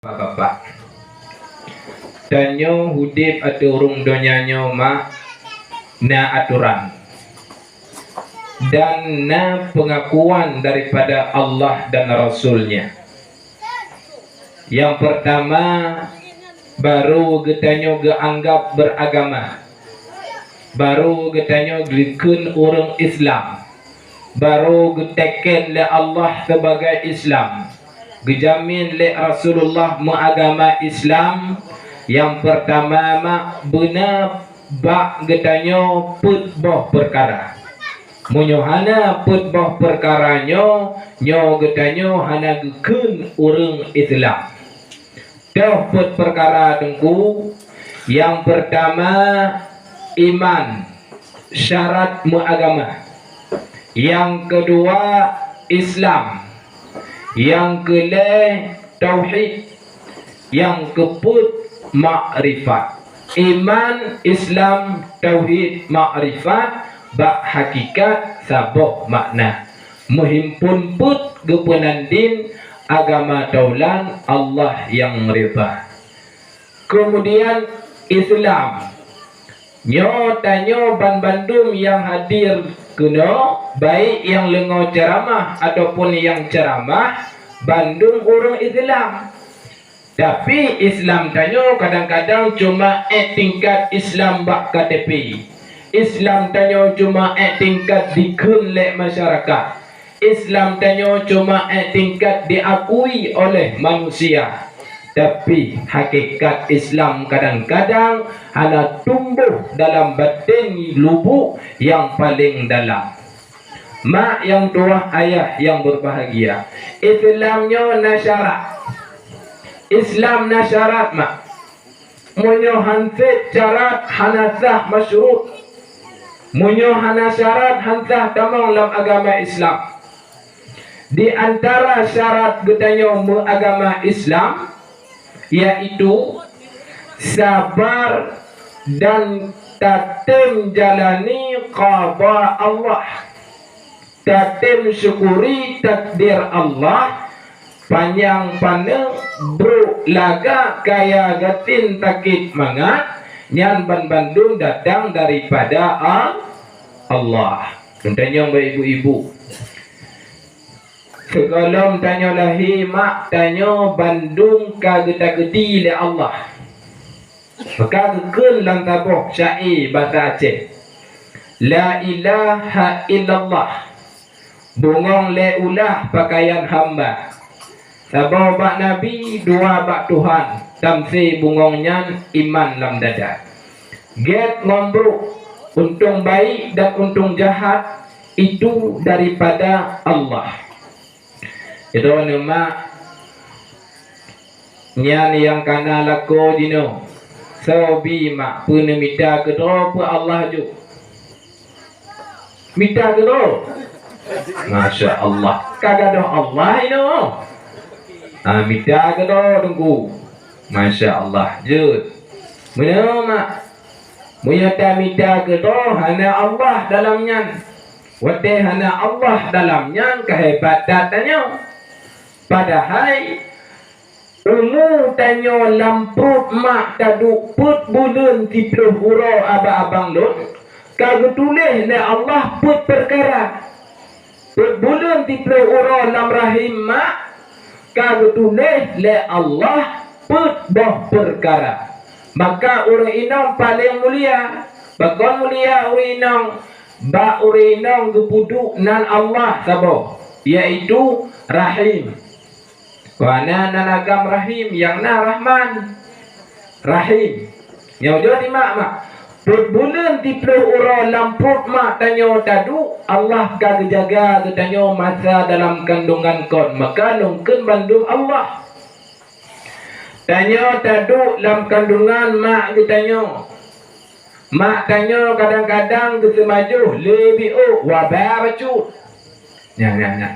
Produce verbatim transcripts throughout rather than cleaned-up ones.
Bapak-bapak, tanyoe udeb ateueh ureuëng donya nyoe mak na atoran dan na peungakuan daripada Allah dan Rasul-Nya. Nyang peurtama, barô geutanyoe geuanggab beuragama, barô geutanyoe geukheun ureuëng Islam, barô geuteken lé Allah sibagai Islam, geujamin lé Rasulullah meuagama Islam. Nyang peurtama mak beuna bak geutanyoe peuet boh peukara. Meunyoe hana peuet boh peukara nyoe, nyoe geutanyoe hana geukheun ureuëng Islam. Toh peuet peukara Teungku, nyang peurtama iman, syarat meuagama. Nyang keudua Islam. Nyang keulhée tauhid. Nyang keupeuet makrifat. Iman, Islam, tauhid, makrifat bak hakikat saboh makna. Meuhimpon peuet geupeunandin agama taulan Allah nyang ridha. Keumudian Islam. Nyoe tanyoe banbandum nyang hadir keunoe, baik nyang leungoe ceuramah ataupun nyang ceuramah, bandum ureuëng Islam. Tapi Islam tanyoe kadang-kadang cuma ék tingkat Islam bak K T P. Islam tanyoe cuma ék tingkat dikheun lé masyarakat. Islam tanyoe cuma ék tingkat diakui oleh manusia. Tapi hakikat Islam kadang-kadang hana tumboh dalam batén lubuk nyang paleng dalam. Mak nyang tuah, ayah nyang beubahgia, Islam nyoe na syarat. Islam na syarat mak. Meunyoe han sép syarat hana sah masyruet. Meunyoe hana syarat han sah tamong lam agama Islam. Di antara syarat geutanyoe meuagama Islam, yaitu sabar dan tatem jalani qada Allah. Tatem syukuri takdir Allah, panyang paneuk brok lagak kaya gasien sakét mangat, nyan banbandum datang daripada Al-, Allah. Geutanyoe bak ibu-ibu. Sigohlom tanyoe lahé mak tanyoe bandum ka geutakeudi lé Allah. Maka geukheun lam saboh syaé basa Aceh, "La ilaha illallah, bungong lé ulah pakaian hamba. Saboh bak Nabi, dua bak Tuhan, tamsé bungong nyan iman lam dada." Gét ngon brok, untông baik dan untông jahat, itu daripada Allah. Droeneuh mak, nyan nyang kana lakoe jinoe. Soe bi mak, peue neumita keudroe peue Allah jok? Mita keudroe. Masya Allah. Ka gadôh Allah inoe. Ah, mita keudroe Teungku. Masya Allah. Jeuet. Meunyoe mak, meunyoe tamita keudroe hana Allah dalam nyan. Watée hana Allah dalam nyan ka hebat that tanyoe. Padahai umu tanyoe lam pruet mak taduek peuet buleuen siplôh uroe abang-abang lôn, ka geutuléh lé Allah peuet peukara. Peuet buleuen siplôh uroe lam rahim mak ka geutuléh lé Allah peuet boh peukara. Maka ureuëng inong paleng mulia. Pakon mulia ureuëng inong? Bak ureuëng inong geupeuduek nan Allah saboh, yaitu Rahim. Wana nan agam Rahim nyang na Rahman. Rahim. Nyoe jeuet simak mak. Peuet buleuen siplôh uroe lam pruet mak tanyoe taduek, Allah ka geujaga geutanyoe masa dalam kandungan kon, maka lôn kheun bandum Allah. Tanyoe taduek lam kandungan mak geutanyoe. Mak tanyoe kadang-kadang geuseumajoh lé biôk waba bacut. Nyan, nyan, nyan.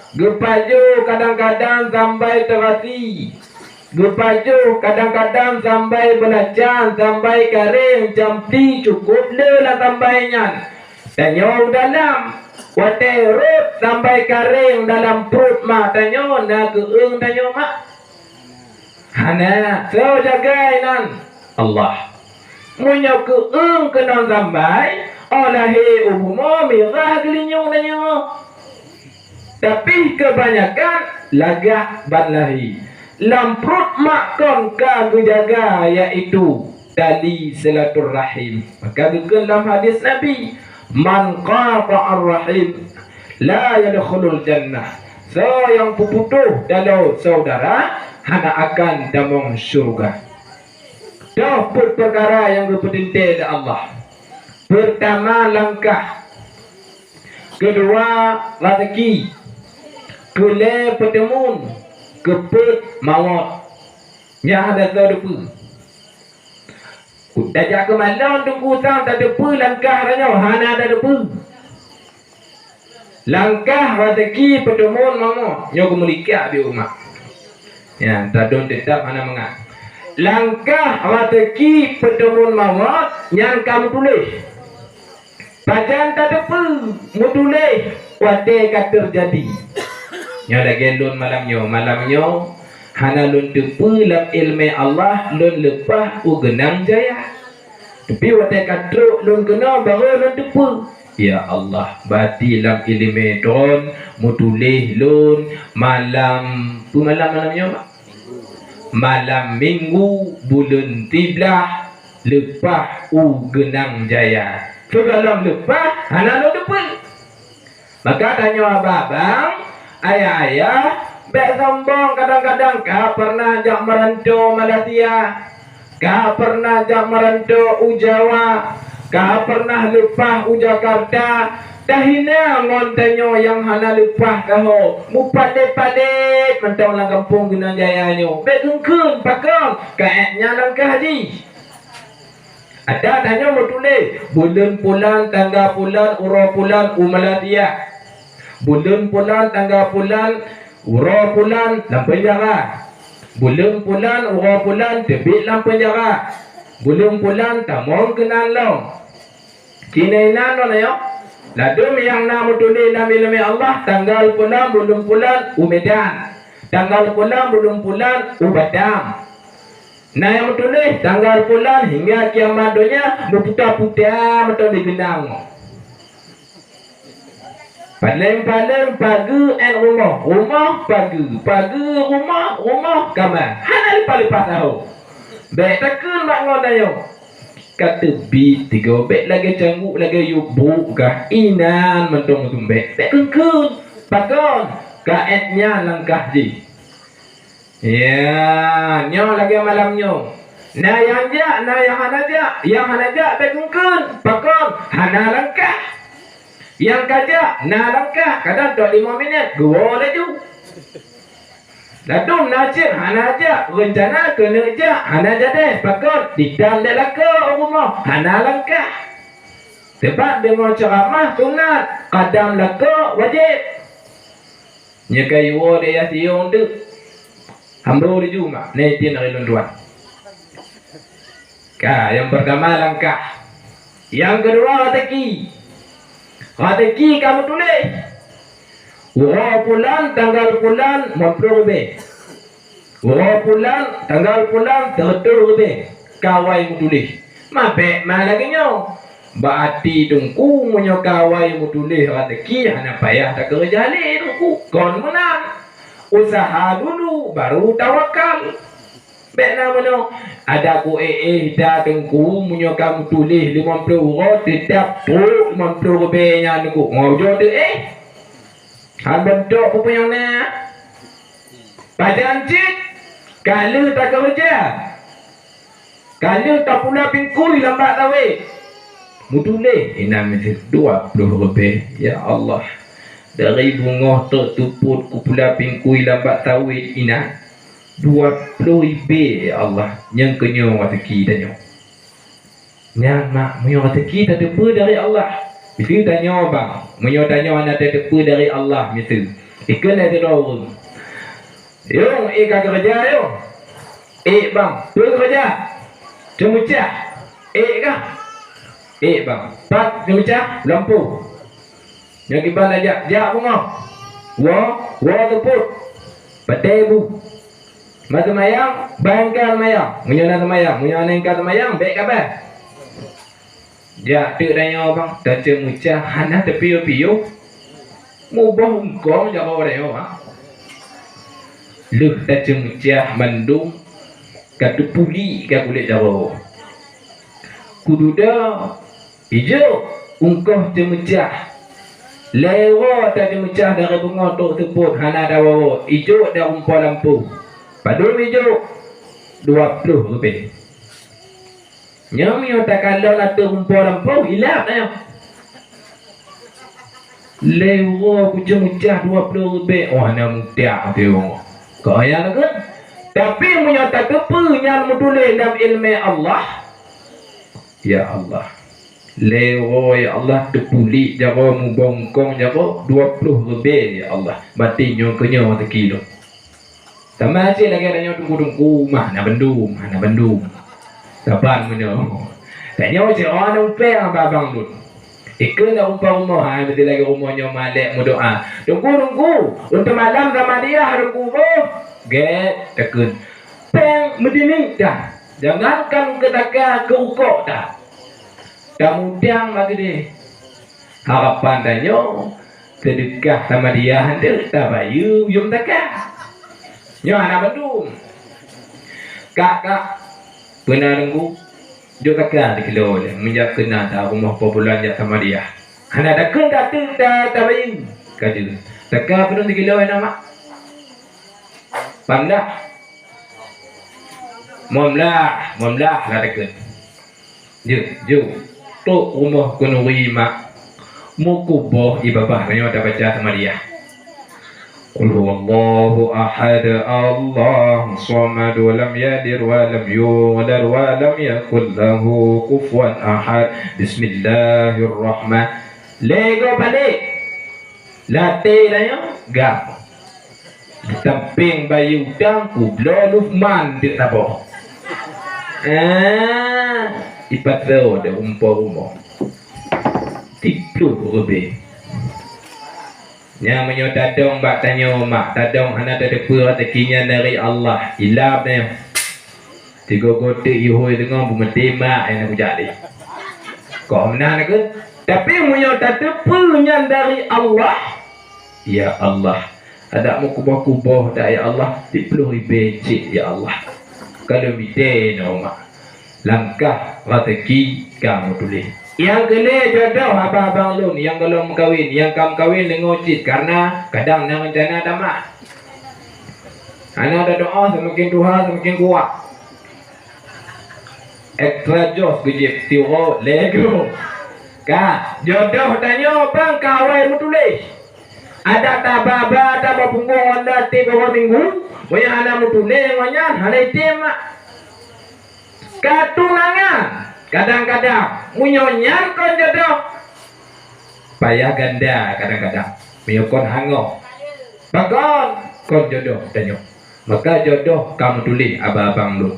Geupajoh kadang-kadang sambai teurasi. Geupajoh kadang-kadang sambai beulacan, sambai kareng, campli cukôp le lam sambai nyan. Tanyoe dalam, watée rhot sambai kareng dalam pruet mak tanyoe na geueueng tanyoe mak. Hana, soe jaga inan? Allah. Meunyoe keueung keunan sambai, óh lahé u bumoe mirah geulinyueng tanyoe. Tapi keubanyakan lagak ban lahé. Lam pruet mak kon ka geujaga, yaitu tali silaturahim. Maka geukheun lam hadis Nabi, "Man qata'ar rahim la yadkhulul jannah." Soe nyang peuputôh taloe syedara hana akan tamong syeuruga. Toh peuet peukara nyang geupeuteuntée lé Allah. Peurtama, langkah. Keudua, raseuki. Keulhée, peuteumeun. Keupeuet, mawöt. Nyan hana soe teupeue. Tajak keumalon teungku sang tateupeue langkah tanyoe, hana tateupeue. Langkah, raseuki, peuteumeun, mawöt, nyoe geumeulikak di umat. Ya, tadon teutap hana mangat. Langkah, raseuki, peuteumeun, mawöt, nyan ka meutuléh. Pajan tateupeue meutuléh watée ka teujadi? Nyoe lagée lôn malam nyoe. Malam nyoe hana lôn teupeue lam iéleumé Allah lôn leupah u geunang jaya. Tapi watée ka trok lôn keunoe barô lôn teupeue, ya Allah, bati lam iéleumé Droen meutuléh lôn malam, peue malam, malam nyoe, Mak? Malam Minggu buleuen siblaih leupah u geunang jaya. Sigohlom leupah hana lôn teupeue. Maka tanyoe abang-abang, ayah-ayah, bék sombong kadang-kadang ka pernah jak meuranto Malaysia, ka pernah jak meuranto u Jawa, ka pernah leupah u Jakarta. Tahina ngon tanyoe nyang hana leupah saho, meupadét-padét mantong lam gampông geunang jaya nyoe. Bék geukheun pakon, ka ék nyan langkah jih. Ada tanyoe meutuléh, buleuen pulan, tangga pulan, uroe pulan u Malaysia. Buleuen pulan, tangga pulan, uroe pulan lam peunjara. Buleuen pulan, uroe pulan teubiet lam peunjara. Buleuen pulan tamong keunan lom. Cina inan nyoe, ladôm nyang na meutuléh lam iéleumé Allah, tanggal pulan, buleuen pulan u Medan. Tanggal pulan, buleuen pulan u Batam. Na nyang meutuléh tanggal pulan hingga kiamat donya meuputa-puta mantong di geunang. Paleng-paleng pageue ék rumoh, rumoh pageue, pageue rumoh, rumoh kama. Hana leupah-leupah saho. Bék takheun bak ngon tanyoe. Ka teubiet tigo bék lagée cangguek lagée yub brok kah inan mantong meutumbék. Bék keun-keun. Pakon? Ka ék nyan langkah jih. Ya, nyoe lagée malam nyoe. Na nyang jak, na nyang hana jak. Nyang hana jak bék keun-keun. Pakon? Hana langkah. Nyang ka jak, na langkah. Kadang tok lima minét, geuwoe laju. Ladôm na cit hana jak, reuncana keuneuk jak, hana jadi. Pakon? Ditan lé lakoe u rumoh, hana langkah. Sabab deungoe ceuramah sunat, kadam lakoe wajéb. Nyoe ka iwoe di yah siyong teuk. Hamba laju mak, na idin dari lôn tuan. Ka, nyang peurtama langkah. Nyang keudua raseuki. Raseuki ka meutuléh. Uroe pulan, tanggal pulan, limong ploh ribée. Uroe pulan, tanggal pulan, seureutôh ribée. Ka awai meutuléh. Ma bék ma lagée nyoe. Bak até teungku, meunyoe ka awai meutuléh raseuki, hana payah takeureuja lé teungku. Kon meunan. Usaha dulu, baru tawakal. Bék na meunoe. Ada ku éh-éh ita teungku, meunyoe ka meutuléh limong ploh uroe, teutap trok limong ploh ribée nyan teungku. Ngon ujoe teu éh. Hán beutôi peue nyang na. Pajan cit, ka lheueh takeureuja. Ka lheueh tapula pingkui lam bak sawét. Meutuléh inan miseue dua ploh ribée. Ya Allah. Dari beungoh trok seupôt kupula pingkui lam bak sawét inan. Dua ploh ribée, ya Allah. Nyang keunyoe raseuki tanyoe. Nyan mak, meunyoe raseuki tateupeue dari Allah. Miseue tanyoe bang, meunyoe tanyoe hana tateupeue dari Allah miseue. Ikheun lé sidroe ureueng. Yong, ék ka keureuja yong. Ék bang, peue keureuja? Ceumeucah. Ék kah? Ék bang. Pat ceumeucah? Lampôh. Nyoe kiban lajak, jak beungoh. Woe, woe seupôt. Patéh bu. Bah seumayang, bayangkan seumayang. Meunyoe na seumayang, meunyoe na ingka seumayang, bék kabeh. Jak teuk tanyoe bang, taceumeucah hana teupiôh-piôh. Muboh ungkong jaroe tanyoe, ha. Lheueh taceumeucah mandum, ka teupulik ka kulét jaroe. Kududa, ijok, ungkong ceumeucah. Lhée uroe taceumeucah dari beungoh trok seupôt hana tawoe-woe, ijok dan rumpok lampôh. Padub ijok, dua ploh ribée. Nyoe meunyoe takalon ateueh rumpok lampôh, ilab na nyoe. Lhée uroe kuceumeucah dua ploh ribée, oh, hana mudah teuh. Kok nyan kan? Tapi meunyoe tateupeue nyan meutuléh lam iéleumé Allah, ya Allah, lhée uroe ya Allah teupulik jaroe, muboh ungkong jaroe dua ploh ribée ya Allah, maté nyoe keu nyoe teukilu. Teuma cit lagée tanyoe teungku-teungku, mah na bandum, mah na bandum. Saban meunyoe. Tanyoe cit, oh, na upeng abang-abang lôn. Ikeu na rumpok rumoh, ha, beutôi lagée rumoh nyoe malek meudoa. Teungku-teungku, untuk malam Ramadiyah teungku boh. Gét, takheun. Péng meudini dah. Jangankan keu taka, keu rukok dah. Tamudang bak keudeh. Harapan tanyoe, seudeukah Ahmadiyah nteuk tabayeue yum zakat. Nyoe hana bandum. Kak, kak, peue na teungku? Jok zakat sikilo lé, meunyoe keu na ta rumoh po bulan jak Ahmadiyah. Hana takheun ka teuk ta-, tabayeue. Ka jeuet. Zakat peue sikilo na, mak? Pam dah? Mon blah, mon blah lah takheun. Jeuet, jeuet. Trok rumoh keuneuri mak. Meukuboh ié babah meunyoe tabaca Ahmadiyah. Qul huwallahu ahad, Allahus samad, wa lam yalid wa lam yulad, wa lam yakul lahu kufuwan ahad. Bismillahirrahman-, Lego balik. Latée tanyoe gam. Di sampéng bayeue utang kubloe Lukman deuk saboh. Ah, ipasoe deh umpau rumoh. Tiplôh ribée. Nyan meunyoe tadong bak tanyoe mak, tadong hana tateupeue raseuki nyan dari Allah, ilab nyan. Sigoe-goe teuk ihôi deungon beumeuté mak nyang na kujak lé. Kok meunan keuh? Tapi meunyoe tateupeue nyan dari Allah, ya Allah, adak meukuboh-kuboh dak ya Allah, siplôh ribée cit ya Allah. Ka lôn mité nyoe mak. Langkah raseuki ka meutuléh. Nyang keu lhée jodoh abang-abang lôn nyang gohlom meukawen, nyang ka meukawen deungoe cit, kareuna kadang na reuncana tamat. Hana tadoa seumaken tuha seumaken kuat. Extra jos geujép siuroe lego. Ka, jodoh tanyoe bang ka awai meutuléh. Adak taba-ba tabapunggong honda tiep uroe minggu, meunyoe hana meutuléh ngon nyan hana item mak. Ka tunangan, kadang-kadang meunyoe nyan kon jodoh, payah ganda kadang-kadang. Meunyoe kon hangoh, pakon kon jodoh tanyoe. Maka jodoh ka meutuléh abang-abang lôn.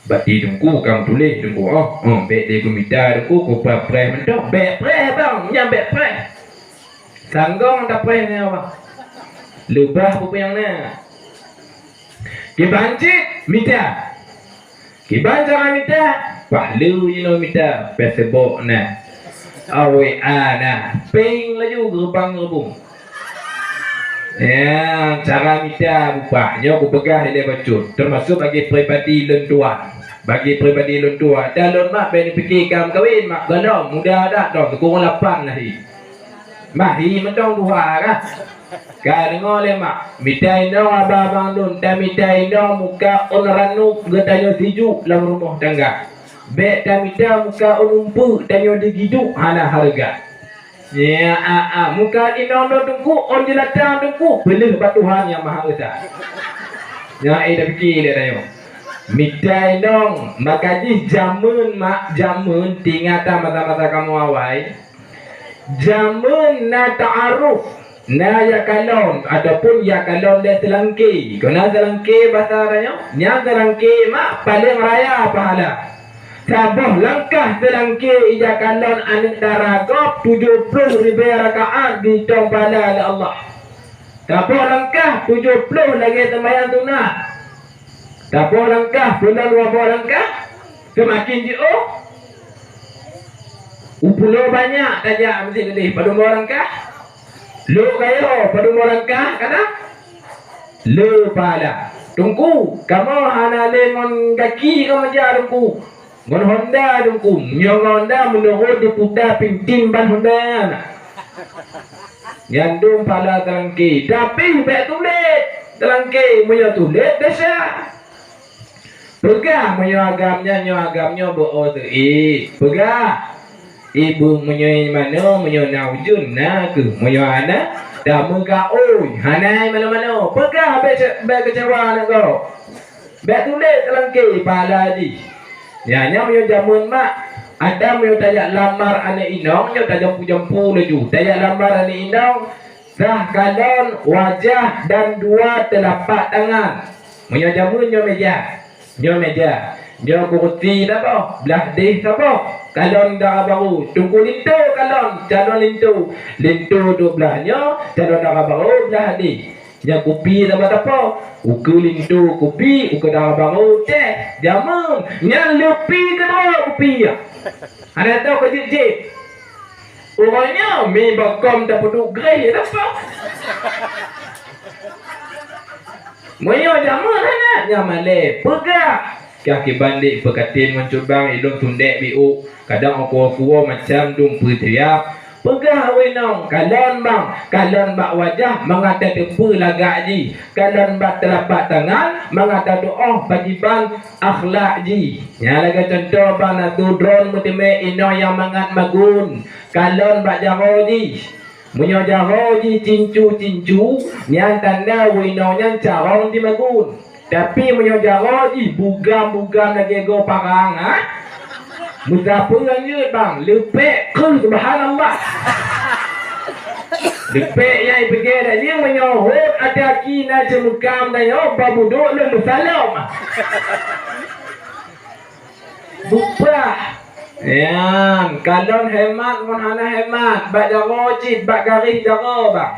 Bati teungku ka meutuléh teungku, oh, oh, bék lé kumita teungku, kupreh-preh mantong. Bék preh bang, nyan bék preh. Sanggong tapreh nyan bang. Leubah peue nyang na. Kiban cit mita. Kiban cara mita, pahleu jinoe mita, Facebook na, W A na, ping laju geubang-geubung. Ya, cara mita bupah nyoe kupeugah ilée bacut, teumasuk bagi pribadi lôn tuan. Bagi pribadi lôn tuan, dan lôn mak ben pike ka meukawen mak galom muda dak dong sikureueng lapan lahé. Mahi mantong tuha kah? Ka deungoe lé mak, mita inong abang-abang lôn, tamita inong muka ôn ranup geutanyoe sijuek lam rumoh tangga. Bék tamita muka ôn umpeuk tanyoe digiduek hana hareuga. Ya a a, muka inong lôn teungku ôn jeulatang teungku peuleueh bak Tuhan Nyang Maha Esa. Nyan éh tapike lé tanyoe. Mita inong maka jih jameun mak, jameun, ingat masa-masa kamoe awai. Jameun na ta'aruf, na ya kalon ataupun ya kalon lé seulangké. Keu na seulangké basa tanyoe, nyan seulangké mak paleng raya pahala. Saboh langkah seulangké ija kalon aneuk dara gob tujoh ploh ribée rakaat diitong pahala lé Allah. Saboh langkah tujoh ploh lagée seumayang sunat. Saboh langkah, peulon dua boh langkah, seumaken jiôh. U pulo banyak tajak meuseujid keudeh, padum boh langkah? Lhok gayo, padum boh langkah ka na? Le pahala. Teungku, kamoe hana lé ngon gaki kamoe jak, Teungku. Ngon honda, Teungku. Nyoe ngon honda, meunurot diputa pintin ban honda nyan. Nyan dum pahala talangke. Tapi bèk tuléh talangke, meunyoe tuléh desya. Peugah meunyoe agam nyan, nyoe agam nyoe beu-o seuék. Peugah. Ibu meunyoe manoe, meunyoe na ujeuen, na kheueh. Meunyoe hana, tameugaôi. Hana manoe-manoe. Peugah bèk ce-, bèk keucewa aneuk gob. Bèk tuléh talangke pahala jih. Nyan, nyan meunyoe jameun mak, ata meunyoe tajak lamar aneuk inong, nyoe tajampu-jampu laju. Tajak lamar aneuk inong, sah kalon, wajah, dan dua teulapak tangan. Meunyoe jameun nyoe meja. Nyoe meja. Nyoe kurusi saboh, blah deh saboh. Kalon dara barô, teungku linto kalon, calon linto. Linto duek blah nyoe, calon dara barô blah deh. Nyan kupi saboh sapo. Ukeue linto kupi, ukeue dara barô teh. Jameun, nyan leupi keudroe kupi nyan. Hana tao keu jeuet-jeuet. Uroe nyoe mi bak kôm tapeuduek greh ya dapat. Meunyoe jameun hana, nyan malèe. Peugah. Kah kiban dik peukaten ngon cut bang, ilôn sundek biôk. Kadang uku-uku macam dum peuteuyak. Peugah awai nong, kalon bang, kalon bak wajah mangat tateupeue lagak jih. Kalon bak teulapak tangan mangat tatuoh pajiban akhlak jih. Nyan lagèe cuntoh bang, na su droen meuteumé inong nyang mangat magun. Kalon bak jaroe jih. Meunyoe jaroe jih cincu-cincu, nyan tanda ureueng inong nyan carông jimagun. Tapi meunyoe jaroe jih bugam-bugam lagèe goe parang, ha? Meusapeue lanjut bang, leupek kheueh, subhanallah. Leupek nyan ipeugèt dak jih meunyoe hot até aki na ceumeukam tanyoe, babudok lôn meusalom. Bubah. Nyan, kalon hemat ngon hana hemat, bak jaroe cit, bak garéh jaroe bang.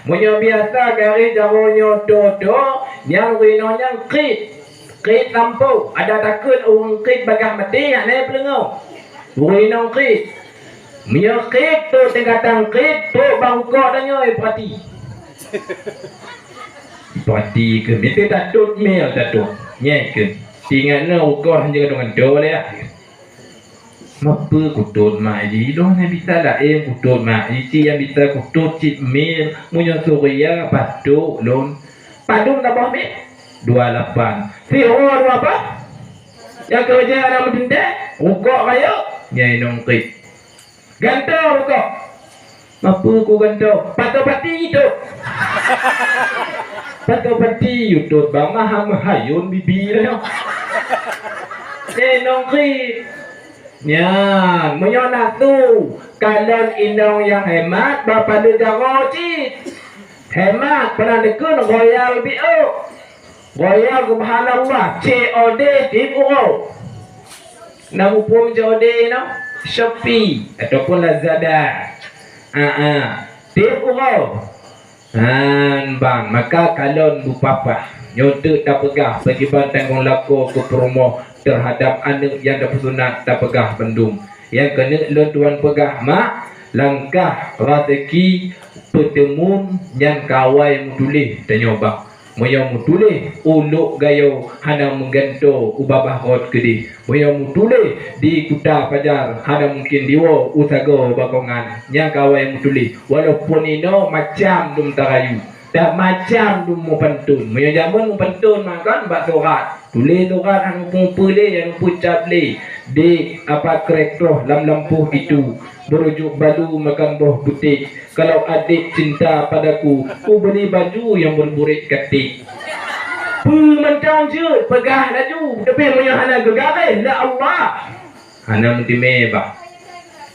Meunyoe biasa garéh jaroe nyoe toe-toe, nyan ureueng inong nyan krit. Krit lampôh, adak takheun ureueng krit bagaih maté, hana peuleungoe. Ureueng inong krit. Meunyoe krit, trok teugatang krit, trok bak rukok tanyoe, peurati. Peurati keuh, miseue tatot mil tatot. Nyang keuh, ingat na rukok hanjeuet ngon doe lé. Mapeue kutot mak jih? Lôn hana bisa laén kutot mak jih, cit nyang bisa kutot cit mil. Meunyoe Suria, patot lôn. Padum saboh mil? Dua lapan. Siro dua boh? Nyang keureuja na meuteuntèe, rukok rayeuk, nyan inong krit. Gantoe rukok. Mapeue ku gantoe? Patot pati tu. Patot pati tu, bang, maha meuhayôn bibi lagèe nyoe. Eh, inong krit. Nyan, meunyoe na su, kalon inong nyang hemat, bak paleue jaroe cit. Hemat, peunan dikeue royal biôk. Royal, subhanallah, C O D tiep uroe. Na muphom C O D nyoe? Shopee ataupun Lazada. Ah, ah. Tiep uroe. Han bang, maka kalon beupapah. Nyoe teuk tapeugah pakriban tanggong lakoe keu peurumoh teuhadap aneuk nyang tapeusunat, tapeugah bandum. Nyang keuneuk lôn tuan peugah, mak, langkah raseuki peuteumun nyan ka awai meutuléh tanyoe bang. Meunyoe meutuléh, ulok gayo hana meugantoe u babah rot keudeh. Meunyoe meutuléh di kuta pajar, hana mungken diwoe u sagoe bakongan. Nyang ka awai meutuléh, walaupun inoe macam dum tarayu, dan macam dum meupantôn. Meunyoe jameun meupantôn mah kan bak surat. Tuléh surat hana mupeue-mupeue lé, hana mupeue cap lé. Di apa krek troh lam lampôh itu, beurujok balu makan boh putéh. Kalau adik cinta padaku, kubeli baju yang berburit katik. Peue mantong jeuet peugah laju, tapi meunyoe hana geugaréh lé Allah, hana meuteumé bah.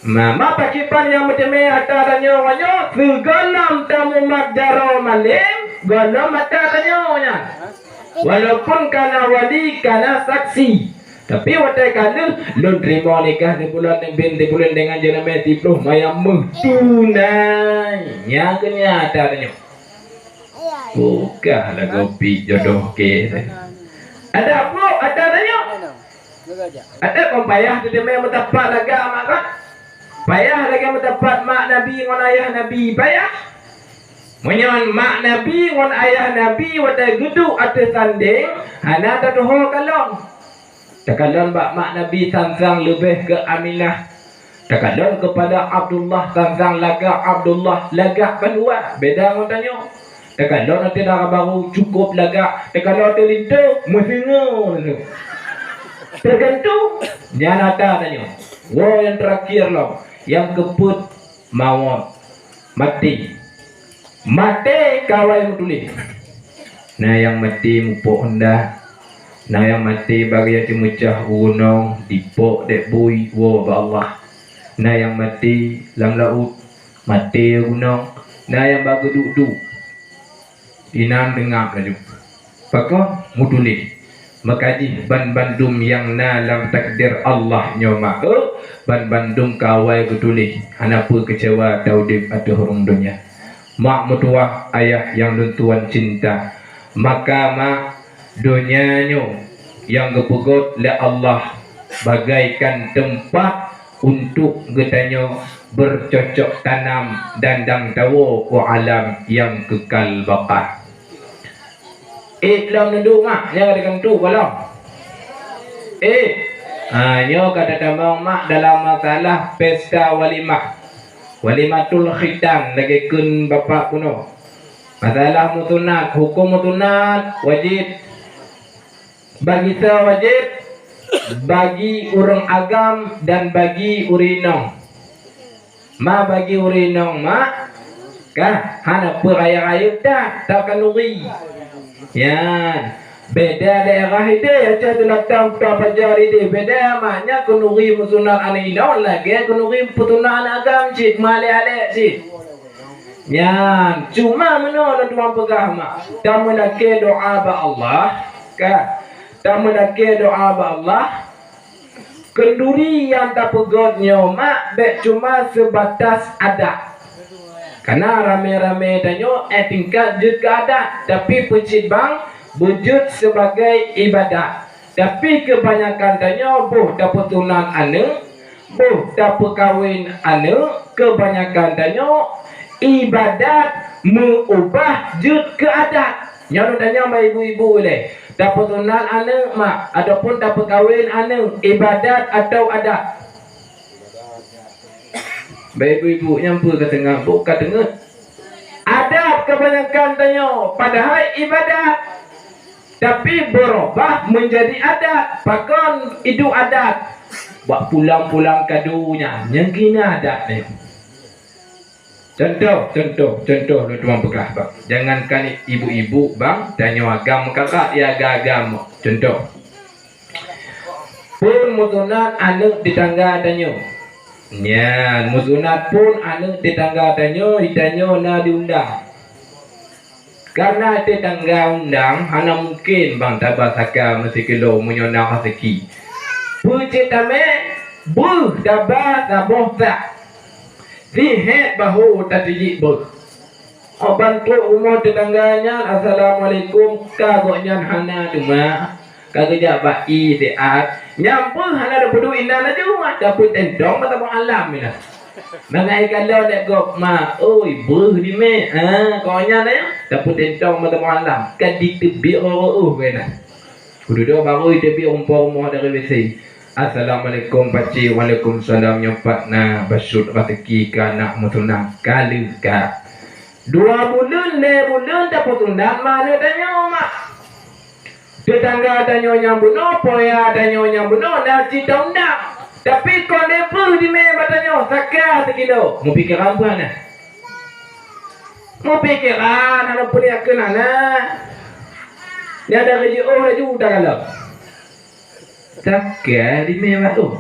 Ma, ma pakriban nyang meuteumé ata tanyoe nyoe, sigohlom tamumat jaroe malém, gohlom ata tanyoe nyan. Walaupun kana wali, kana saksi. Tapi watèe ka lheueh, lôn teurimong nikah si pulan, bin si pulan dengan jeunamé siploh mayam meuh tunai. Nyan keuh nyata tanyoe. Peugah lagoe pih jodoh kèe. Ada apa? Ada tanya. Ada kon payah teuteumé meusapat lagak mak kan? Payah lagak meusapat mak Nabi ngon ayah Nabi, payah. Meunyoe mak Nabi ngon ayah Nabi watée geuduek ateueh sandeng, hana tatuho kalon. Takalon bak mak Nabi sang-sang leubeh keu Aminah. Takalon keupada Abdullah sang-sang lagak Abdullah, lagak bandua, beda ngon tanyoe. Takalon ateueh dara barô cukôp lagak, takalon ateueh linto meusingoh. Teugantung nyan ata tanyoe. Woe nyang teurakhir lom, nyang keupeuet mawöt, maté. Maté kawai meutuléh. Na nyang maté mupok honda, na nyang maté bak geujak ceumeucah u gunong, dipok dék bui woe bak Allah. Na nyang maté lam laôt, maté u gunong, na nyang bak geuduek-duek. Inan deungab laju. Pakon? Meutuléh. Maka jih ban bandum nyang na lam takdir Allah nyoe mak, eh, ban bandum kawai geutuléh, hana peue keucewa taudeb ateueh rhueng donya. Mak meutuwah, ayah nyang lôn tuan cinta, maka mak, donya nyoe nyang geupeugöt lé Allah bagaikan teumpat untuk geutanyoe beucocok tanam dan dang tawoe u alam nyang keukal baqa. Eh, lom neuduek mak, nyoe ka teugantung goh lom. Eh, ha, nyoe ka tatamong mak dalam masalah pesta walimah. Walimatul khitan lagée kheun bapak kuno. Masalah meusunat, huköm meusunat wajéb. Bagi soe wajéb? Bagi ureuëng agam dan bagi ureuëng inong. Ma bagi ureuëng inong mak, ka hana peue rayeuk-rayeuk that, ta khanuri. Nyan, beda daerah idéh, Aceh Selatan, Kuta Pajar idéh, beda mak. Nyan khanuri meusunat aneuk inong lagée khanuri peusunat aneuk agam cit, malée-alée cit. Nyan, cuma meunoe lôn tuan peugah mak, tameulakée doá bak Allah, ka, tameulakée doá bak Allah. Khanduri nyang tapeugöt nyoe mak bék cuma seubatas adat. Kana ramé-ramé tanyoe eh tingkat jeuet keu adat, tapi peucit bang beujeuet sibagai ibadat. Tapi keubanyakan tanyoe boh tapeusunat aneuk, boh tapeukawen aneuk, keubanyakan tanyoe ibadat meuubah jeuet keu adat. Nyoe lôn tanyong bak ibu-ibu ilée, tapeusunat aneuk mak ataupun tapeukawen aneuk, ibadat atawa adat? Bak ibu-ibu nyang peue ka teungoh, boh ka teungoh. Adat keubanyakan tanyoe, padahai ibadat. Tapi beurubah meunjadi adat. Pakon iduek adat? Bak pulang-pulang kado nyan, nyang keunan adat nyoe. Contoh, contoh, contoh lôn tuan peugah bang. Jangankan ibu-ibu bang, tanyoe agam kakak ya agam-agam. Contoh. Phon meusunat aneuk tetangga tanyoe. Nyan, meusunat phon aneuk tetangga tanyoe, tanyoe na diundang. Karena tetangga undang, hana mungken bang taba saka meusikilo meunyoe na raseuki. Peue cit tamé, beuh taba saboh sak. Sihét bahô tateujiek beuh. Óh ban trok rumoh tetangga nyan, "Assalamualaikum," ka gobnyan hana teuma. Ka geujak bak ie siat, nyang beuh hana tapeuduek inan laju, tapeutentong mata muallam inan. Mangat ikalon lé gob, "Ma, oi, beuh dimé." Ha, kon nyan nyan, tapeutentong mata muallam, ka diteubiet reuôh-reuôh keunan. Kududoe barô iteubiet rumpok rumoh dari W C. "Assalamualaikum, pakcik." "Waalaikumsalam." "Nyoe pat na bacut raseuki keu anak meusunat." Ka lheueh ka. Dua buleuen, lhée buleuen tapeusunat ma aneuk tanyoe, mak. Tetangga tanyoe nyang bunoe, poya tanyoe nyang bunoe, na cit taundang. Tapi kon lé beuh dimé bak tanyoe, saka sikilo. Meupikeran peue hana? Meupikeran hana peue lé keunan na. Nyan dari jiôh laju takalon. Saka dimé bak tu.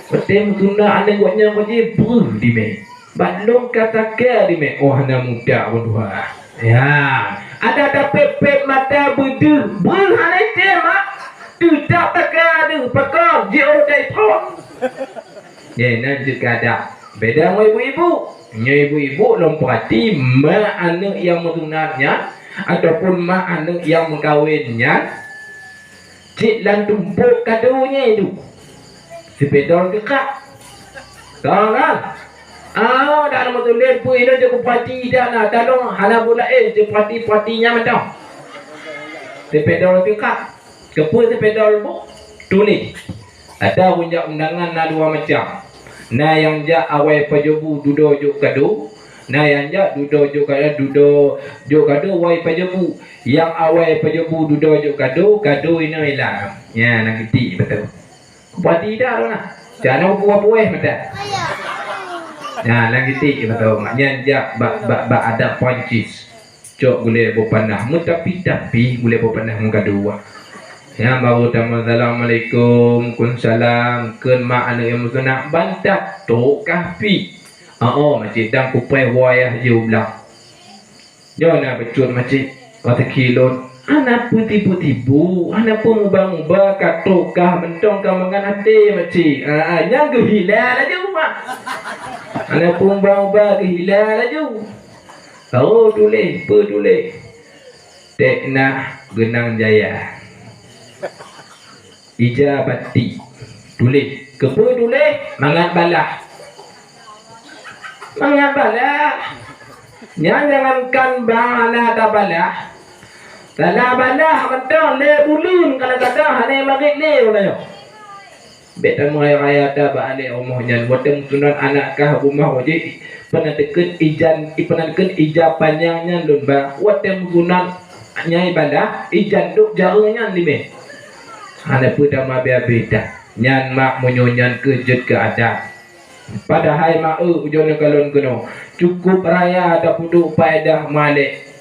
Watée meusunat aneuk gobnyan, gobnyan beuh dimé. Bak lôn ka saka dimé, oh, hana muda pun tuha. Ya, ada tapép-pép mata beudeuh, beuh hana item, ha? Teutap saka deuh, pakon jiôh dai phon. Nyan, nyan jeuet keu adat. Beda ngon ibu-ibu. Nyoe ibu-ibu lôn peurati ma aneuk nyang meusunat nyan ataupun ma aneuk nyang meukawen nyan. Cit lam tumpôk kado nyan tu. Sipedol teuka. Ka kan? Ah, dah nama tuléh peue ilôn jeuet kupati dah na talong hana bula eh jeuet pati-pati nyan mantong. Sipedol teuka. Keupeue sipedol bu? Tuléh. Ada rujak undangan na dua macam. Na nyang jak awai pajobu dudoe jok kado, na nyang jak dudoe jok kado, dudoe jok kado wai pajobu. Nyang awai pajobu dudoe jok kado, kado inoe ilang. Nya, nang kitik beutôi. Kupati dah tu nah. Jangan buah-buah mata. Nya, nang kitik beutôi. Mak nyan jak bak, bak, bak adat Prancis. Cok gulée boh panah, meutapi-tapi gulée boh panah meugadu. Nyang baru tamong, "Assalamualaikum." "Waalaikumsalam." Kheun mak aneuk nyang meusunat, "Bantat trok kah pih?" "Oh, oh, makcik, dang kupreh woe yah jih u blang." Nyoe na bacut makcik, "Raseuki lôn." Hana peutibu-tibu, hana peumuba-muba, ka trok kah mantong ka mangat até makcik. Ah, ah, nyang geuhila laju mak. Hana peumuba-muba, geuhila laju. Oh, tuléh, peue tuléh? Teuk na geunang jaya. Ija batik. Tuléh. Keupeue tuléh? Mangat balah. Mangat balah. Nyan jangankan bang hana tabalah. Salah balah mantong lé buleuen kadang-kadang hana magét lé uroe nyoe. Bék tameuhayal-hayal that bak aneuk rumoh nyan. Watée meusunat aneuk kah rumoh jih, peunadeukeuet ijan, peunadeukeuet ija panyang nyan lôn ba. Watée meusunat nyang ibadah, ijan dok jareueng nyan limeh. Hana peue tameuabéh-abéh that. Nyan mak meunyoe nyan keuh jeuet keu adat. Padahai mak eu ujoe nyoe ka lôn keunoe, cukup raya tapeuduek paedah malek.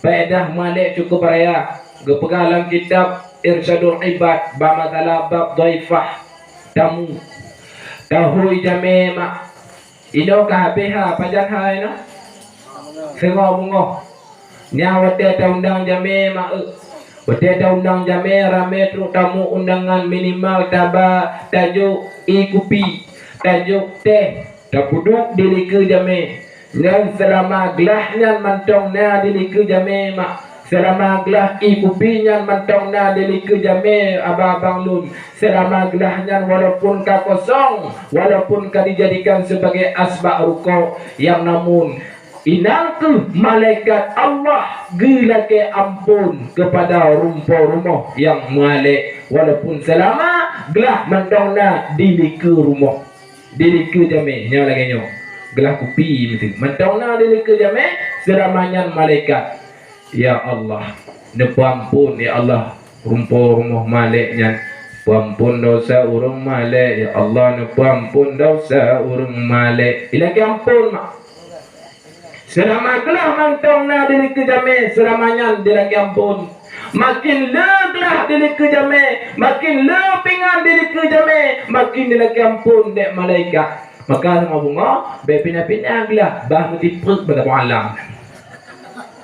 Paedah malek cukup raya, geupeugah lam kitab Irsyadul Ibad bak masalah bab dhaifah, tamu. Tahôi jamé mak, inoe ka habéh ha, pajan ha inoe? Seungoh beungoh. Nyan watée taundang jamé mak eu. Watée taundang jamé ramé trok tamu undangan, minimal taba tajok ie kupi, tajok teh, tapeuduek di likeu jamé. Nyan seulama glah nyan mantong na di likeu jamé mak. Seulama glah ie kupi nyan mantong na di likeu jamé abang-abang lôn. Seulama glah nyan walaupun ka kosong, walaupun ka dijadikan sebagai asbak rukok, nyang namun inan keuh malaikat Allah geulakée amphon keupada rumpok rumoh nyang meualek, walaupun seulama glah mantong na di likeu rumoh. Di likeu jamé nyoe lagée nyoe. Glah kupi miseue. Mantong na di likeu jamé, seulama nyan malaikat. Ya Allah, neupeuamphon ya Allah, rumpok rumoh malek nyan. Peuamphon desya ureuëng malek, ya Allah, neupeuamphon desya ureuëng malek. Ilakée amphon mak. Seulama glah mantong na di likeu jamé, seulama nyan dilakée amphon. Makin le glah di likeu jamé, makin le pingan di likeu jamé, makin dilakée amphon dék malaikat. Maka sama bungoh, bék pina-pina glah, bah meusipreuk bak alam.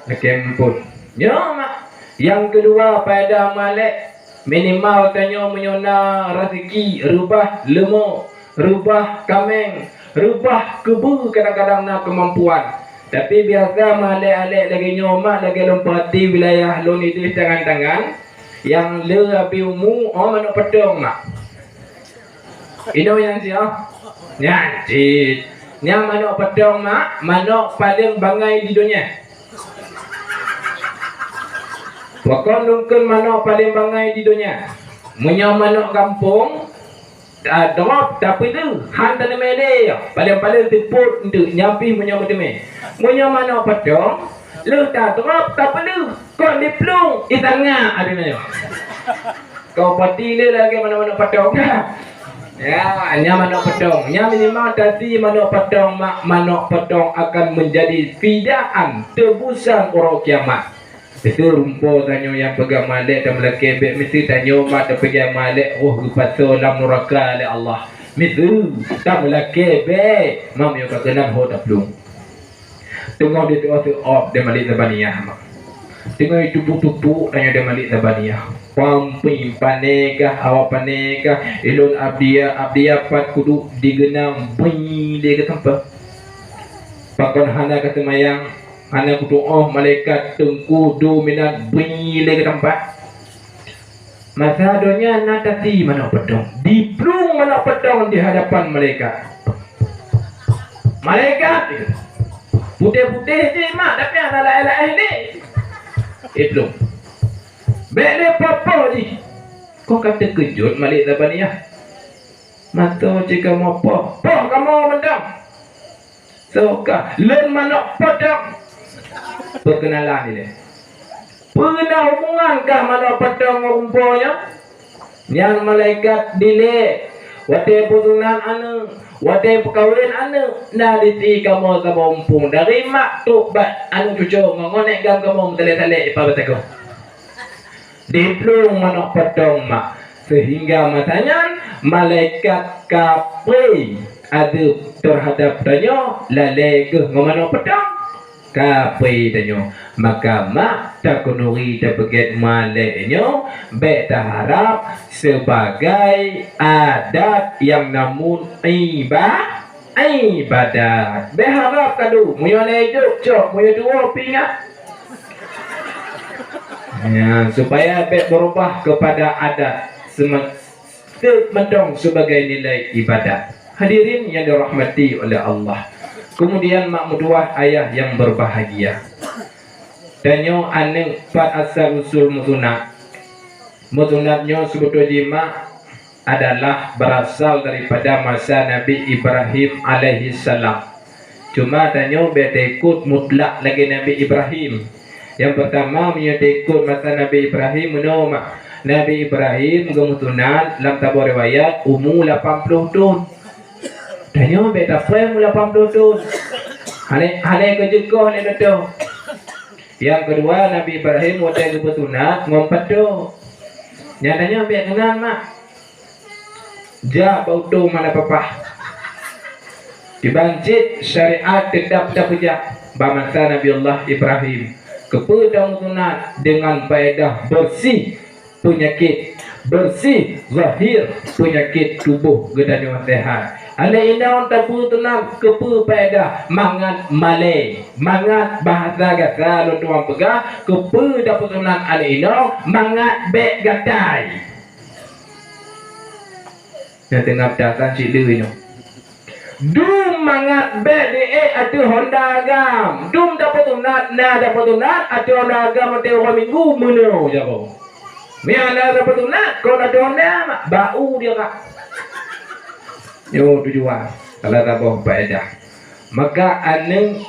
Lakée amphon. Nyoe mak. Nyang keudua, paedah malek. Minimal tanyoe meunyoe na raseuki, reubah leumo, reubah kaméng, reubah keubeue kadang-kadang na keumampuan. Tapi biasa meualek-alek lagée nyoe mak, lagée lôn peuhati wilayah lôn idéh tangan-tangan, nyang le abi umu, oh, manok peutong mak. Inoe nyang siah? Nyan cit. Nyan manok peutong mak, manok paleng bangai di donya. Pakon lôn kheun manok paleng bangai di donya? Meunyoe manok gampông, ta-, drop tapeuleuh, han taneumé lé, paleng-paleng teupot enteuk, nyan pih meunyoe meuteumé. Meunyoe manok peutong, lheueh tadrop tapeuleuh, kon diplueng, itanga adoe nyoe. Kau pati lé lagée manok-manok peutong dah. Ya, nyan manok peutong. Nyan minimal tasi manok peutong mak, manok peutong akan menjadi fidaan, tebusan uroe kiamat. Miseue rumpok tanyoe nyang peugah malek tameulakée bék, miseue tanyoe mak tapeugah malek roh geupasoe lam nuraka lé Allah. Miseue tameulakée bék, mak meunyoe ka keunan ho taplueng. Teungoh ditu'oh teu'ob di Malik Zabaniah mak. Teungoh jitupuk-tupuk tanyoe di Malik Zabaniah. Pamping pané kah, awak pané kah, ilôn abdi ya, abdi ya pat kuduek digeunang bri lé keu teumpat. Pakon hana ka seumayang, hana kutu'oh malaikat teungku dominat bri lé keu teumpat. Masa donya na tasi manok peutong, diplueng manok peutong di hadapan malaikat. Malaikat, putéh-putéh jih mak, tapi hana laén-laén lé. Diplueng. Bèk lé poh-poh jih. Kon ka teukeujot Malik Zabaniyah. Masa cit kamoe poh, poh kamoe mantong. Soe kah? Lôn manok peutong. Peukenalan ilèe. Peue na hubungan kah manok peutong ngon rumpok nyoe? Nyan malaikat dilèe. Watèe peusunat aneuk, watèe peukawen aneuk, na disi kamoe saboh muphom dari mak trok bak aneuk cucoe ngon, ngon nèk gam kamoe meutalèe-talèe ipa batèe gob. Diplueng manok peutong mak, seuhingga masa nyan malaikat ka pré azeub teuhadab tanyoe lalèe keuh ngon manok peutong. Ka pré tanyoe, maka mak takeuneuri tapeugèt malèe nyoe bèk taharab sibagai adat nyang namun iba-, ibadat. Bèk harab kadu, meunyoe na idup cok, meunyoe tuwoe pih ingat. Ya, supaya bèk berubah kepada adat seme-, seuet mantong sebagai nilai ibadat. Hadirin yang dirahmati oleh Allah. Kemudian mak meutuwah ayah yang berbahagia. Tanyoe aneuk pat asal usul meusunat. Meusunat nyoe seubeutôi jih mak adalah berasal daripada masa Nabi Ibrahim alaihissalam. Cuma tanyoe bèk taikot mutlak lagèe Nabi Ibrahim. Nyang peurtama, meunyoe taikot masa Nabi Ibrahim, meunoe mak. Nabi Ibrahim geumeusunat lam saboh riwayat umu lapan ploh thon. Tanyoe bèk tapreh umu lapan ploh thon. Hana, hana keu jeukoh lé neutoh. Nyang keudua, Nabi Ibrahim watèe geupeusunat ngon peutôh. Nyan tanyoe bèk keunan mak. Jak bak utông mana papah. Kiban cit syariat teutap tapeujak bak masa Nabi Allah Ibrahim. Keupeue tameusunat deungon faedah beureusi peunyakét, beureusi zahir peunyakét tuboh geutanyoe seuhat. Aneuk inong tapeusunat keupeue faedah? Mangat malèe, mangat bahasa gata lôn tuan peugah, keupeue tapeusunat aneuk inong? Mangat bèk gatai. Nyang teungoh tasan cit lé nyoe. Dum mangat bèk diék ateueh honda agam. Dum tapeusunat, na tapeusunat ateueh honda agam watèe uroe minggu meunoe jaroe. Meunyo na tapeusunat kon ateueh honda mak, bak u dia kak. Nyoe tujuan, salah saboh faedah. Maka aneuk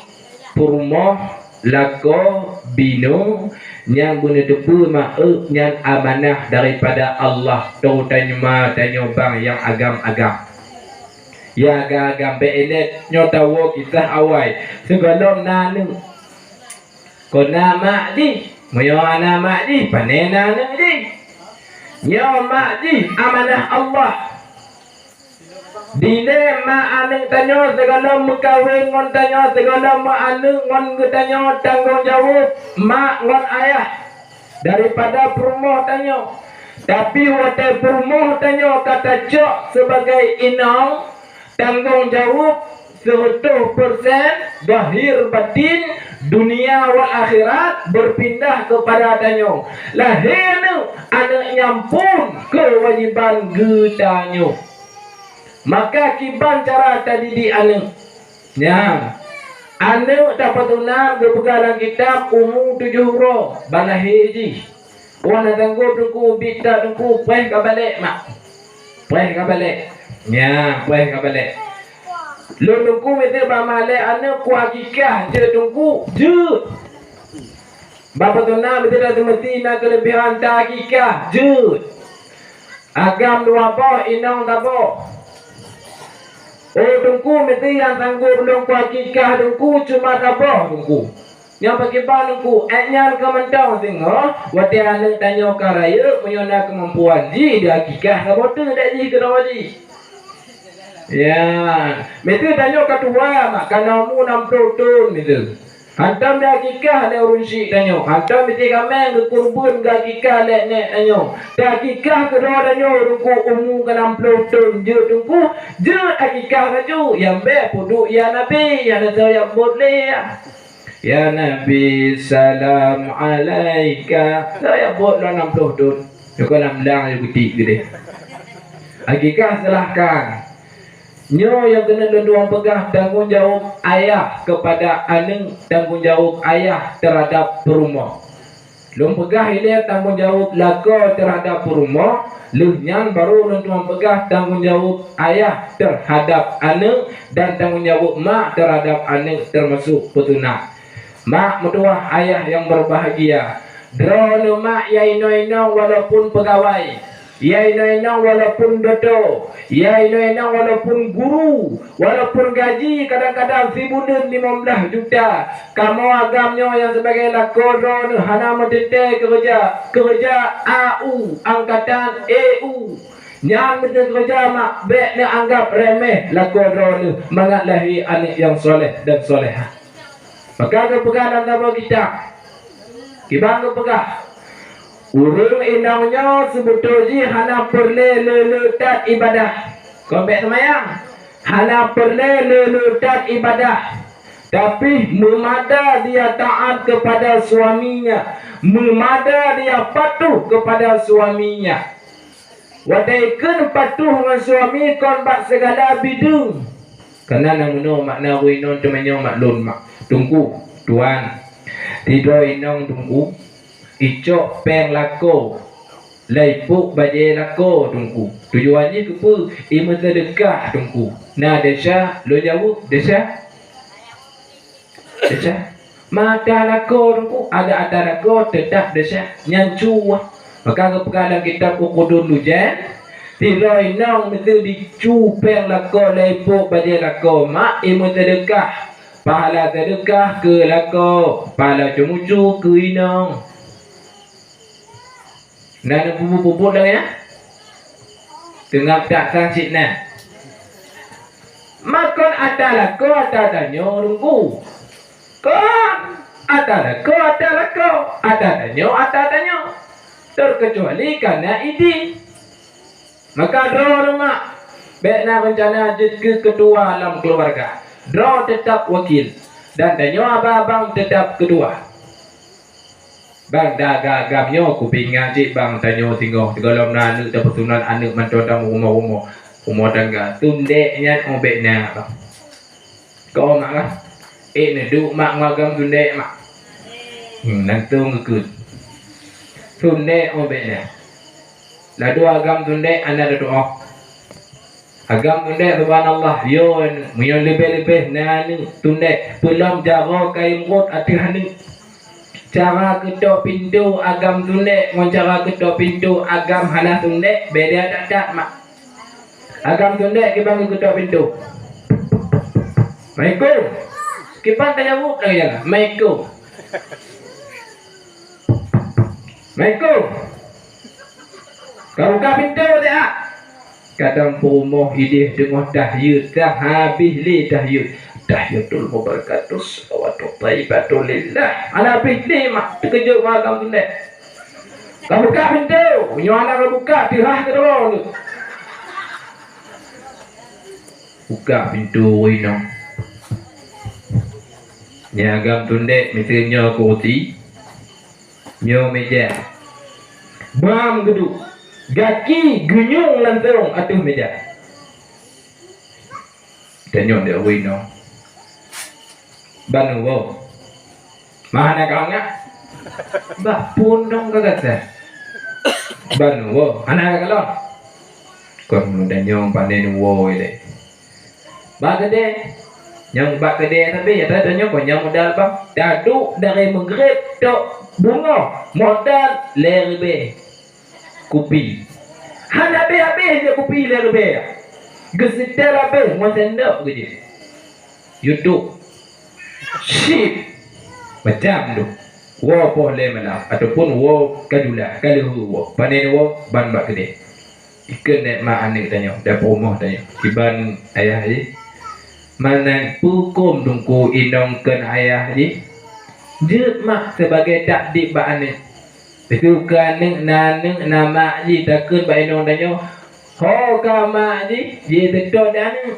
peurumoh, lakoe, binoe nyang beuneuteupeu meu'eup nyan amanah daripada Allah, terutama tanyoe bang nyang agam-agam. Nyang agam-agam bèk ilèe nyoe tawoe kisah awai. Sigohlom na aneuk, kon na mak jih. Meunyoe hana mak jih, pane na aneuk jih. Nyoe mak jih amanah Allah. Dilèe mak aneuk tanyoe sigohlom meukawen ngon tanyoe, sigohlom meuaneuk ngon geutanyoe, tanggong jaweueb mak ngon ayah daripada peurumoh tanyoe. Tapi watèe peurumoh tanyoe ka tacok sibagai inong, tanggong jaweueb seureutôh persen, zahir batin, dunia wal akhirat, beupindah keupada tanyoe. Lahé aneuk, aneuk nyan phon keuwajiban geutanyoe. Maka kiban cara tadidik aneuk? Nyan, aneuk tapeusunat geupeugah lam kitab umu tujoh uroe ban lahé jih. Wan na sanggob teungku, ubit that teungku, preh ka balek mak. Preh ka balek. Nyan, preh ka balek. Lôn teungku miseue bak malèe aneuk ku akikah jeuet teungku, jeuet. Bak peusunat miseue dak seumeusti na keuleubehan ta akikah, jeuet. Agam dua boh, inong saboh. Oh teungku, miseue nyang sanggob lôn ku akikah teungku cuma saboh teungku. Nyang pakriban teungku, èk nyan ka mantong singoh, watèe aneuk tanyoe ka rayeuk, meunyoe na keumampuan jih, diakikah saboh teuk dèk jih keudroe jih. Ya, miseue tanyoe ka tuha mak, ka na umu nam ploh thon miseue. Hantom diakikah lé ureueng syik tanyoe, hantom miseue kaméng geukeureubeuen geuakikah lé nèk tanyoe. Diakikah keudroe tanyoe teungku umu ka nam ploh thon jeuet teungku, jeuet akikah laju, nyang bèk peuduek ya Nabi, ya na soe nyang bot lé ya. Ya Nabi, salam alaika. Soe nyang bot lom nam ploh thon. Nyoe kon lam blang nyoe beuti geude. Hakikah silahkan. Nyoe nyang keuneuk lôn tuan peugah, tanggong jaweueb ayah keupada aneuk, tanggong jaweueb ayah teuhadab peurumoh. Lôn peugah ilée tanggong jaweueb lakoe teuhadab peurumoh, lheueh nyan barô lôn tuan peugah tanggong jaweueb ayah teuhadab aneuk dan tanggong jaweueb mak teuhadab aneuk, teumasok peusunat. Mak meutuwah ayah nyang beubahgia, droeneuh mak ya inong-inong walaupun peugawai, ya inong-inong walaupun doto, ya inong-inong walaupun guru, walaupun gaji kadang-kadang sibuleuen limong blaih juta, kamoe agam nyoe nyang sibagai lakoe droeneuh hana meuteuntée keureuja, keureuja A U, angkatan E U. Nyan meuteukeuja mak, bék neuanggab remeh lakoe droeneuh mangat lahé aneuk nyang soleh dan solehah. Maka geupeugah lam saboh kitab, kiban geupeugah, ureuëng inong nyoe seubeutôi jih hana peureulée le-le that ibadah. Kon bék seumayang, hana peureulée le-le that ibadah, tapi meumada dia taat keupada suaminya, meumada dia patuh keupada suaminya. Watée kheun patuh ngon suami kon bak sigala bideueng. Kana na meunoe makna ureuëng inong teumanyong mak lôn mak, Teungku, Tuan. Sidroe inong Teungku, icok péng lakoe, lhée ipok bajée lakoe Teungku. Tujuan jih keupeue? Imeuseudeukah Teungku. Na desya? Lôn jaweueb, desya. Desya. Mata lakoe Teungku, ada ata lakoe teutap desya, nyan cuah. Maka geupeugah lam kitab Uqudul Lujan, sidroe inong meuseu jicu péng lakoe lhée ipok bajée lakoe mak, imeuseudeukah. Pahala seudeukah keu lakoe, pahala ceumucu keu inong. Na neupeubuet-buet lagée nyan? Teungab that sang cit na. Makon ata lakoe ata tanyoe Teungku. Kon ata lakoe ata lakoe, ata tanyoe ata tanyoe. Terkecuali kana idin. Maka droeneuh mak, bék na reuncana jeuet keu keutua lam keuluwarga. Droe teutap wakil, dan tanyoe abang-abang teutap keutua. Bang, dah agam-agam nyoe kupeuingat cit bang, tanyoe singoh sigohlom na aneuk tapeusunat aneuk mantong tameurumoh-rumoh, rumoh tangga. Sundek nyan 'oh bék na bang. Keu mak kah? Eh, neuduek mak ngon agam sundek mak. Hmm, langsong geukheun. Sundek 'oh bék na. Ladua agam sundek hana tatu'oh. Agam sundek, subhanallah, yo, meunyoe leubeh-leubeh na aneuk sundek, peulom jaroe kayém rot ateueh aneuk. Cara keutok pintoe agam sundek ngon cara keutok pintoe agam hana sundek beda that-that mak. Agam sundek kiban geukeutok pintoe. Assalamualaikum. Kiban tajaweueb lagée nyan, assalamualaikum. Assalamualaikum. Ka buka pintoe teuh, ah. Kadang peurumoh ideh teungoh tahiyeuet, dah habéh lé tahiyeuet. Tahiyatul mubarakatuh, shalawatut thayyibatulillah. Hana habéh lé mak, teukeujot ngon agam sundek. Ka buka pintoe, meunyoe hana ka buka, teuhah keudroe. Buka pintoe inong. Nyan agam sundek, miseue nyoe kursi, nyoe meja. Bam geuduek, gaki geunyueng lantong ateueh meja. Tanyong di awai nyoe. Ban woe. Mah hana ka ngak. Bah pun dong ka gata. Ban woe. Hana ka kalon. Kon meunyoe tanyong panen woe ilée. Bak keudè. Nyang bak keudè tapi nyata tanyong kon nyang modal bang. Taduek dari Maghrib tok beungoh modal lhèe ribèe. Kupi. Hana habéh-habéh jeuet kupi lhèe ribèe. Geuseutèl habéh ngon sendok geujeuet. YouTube. Chip. Macam tu. Woe poh lhèe malam ataupun woe ka jula, ka lheueh woe. Panen woe ban bak keudè. Ikheun nèk mak aneuk tanyoe, dan peurumoh tanyoe. Kiban ayah jih. Meunan peu hukôm teungku inong kheun ayah jih. Jeuet mak sebagai takdib bak aneuk. Teuka aneuk na aneuk na mak jih takheun bak inong tanyoe, "Ho ka mak jih?" Jiseutôt di aneuk.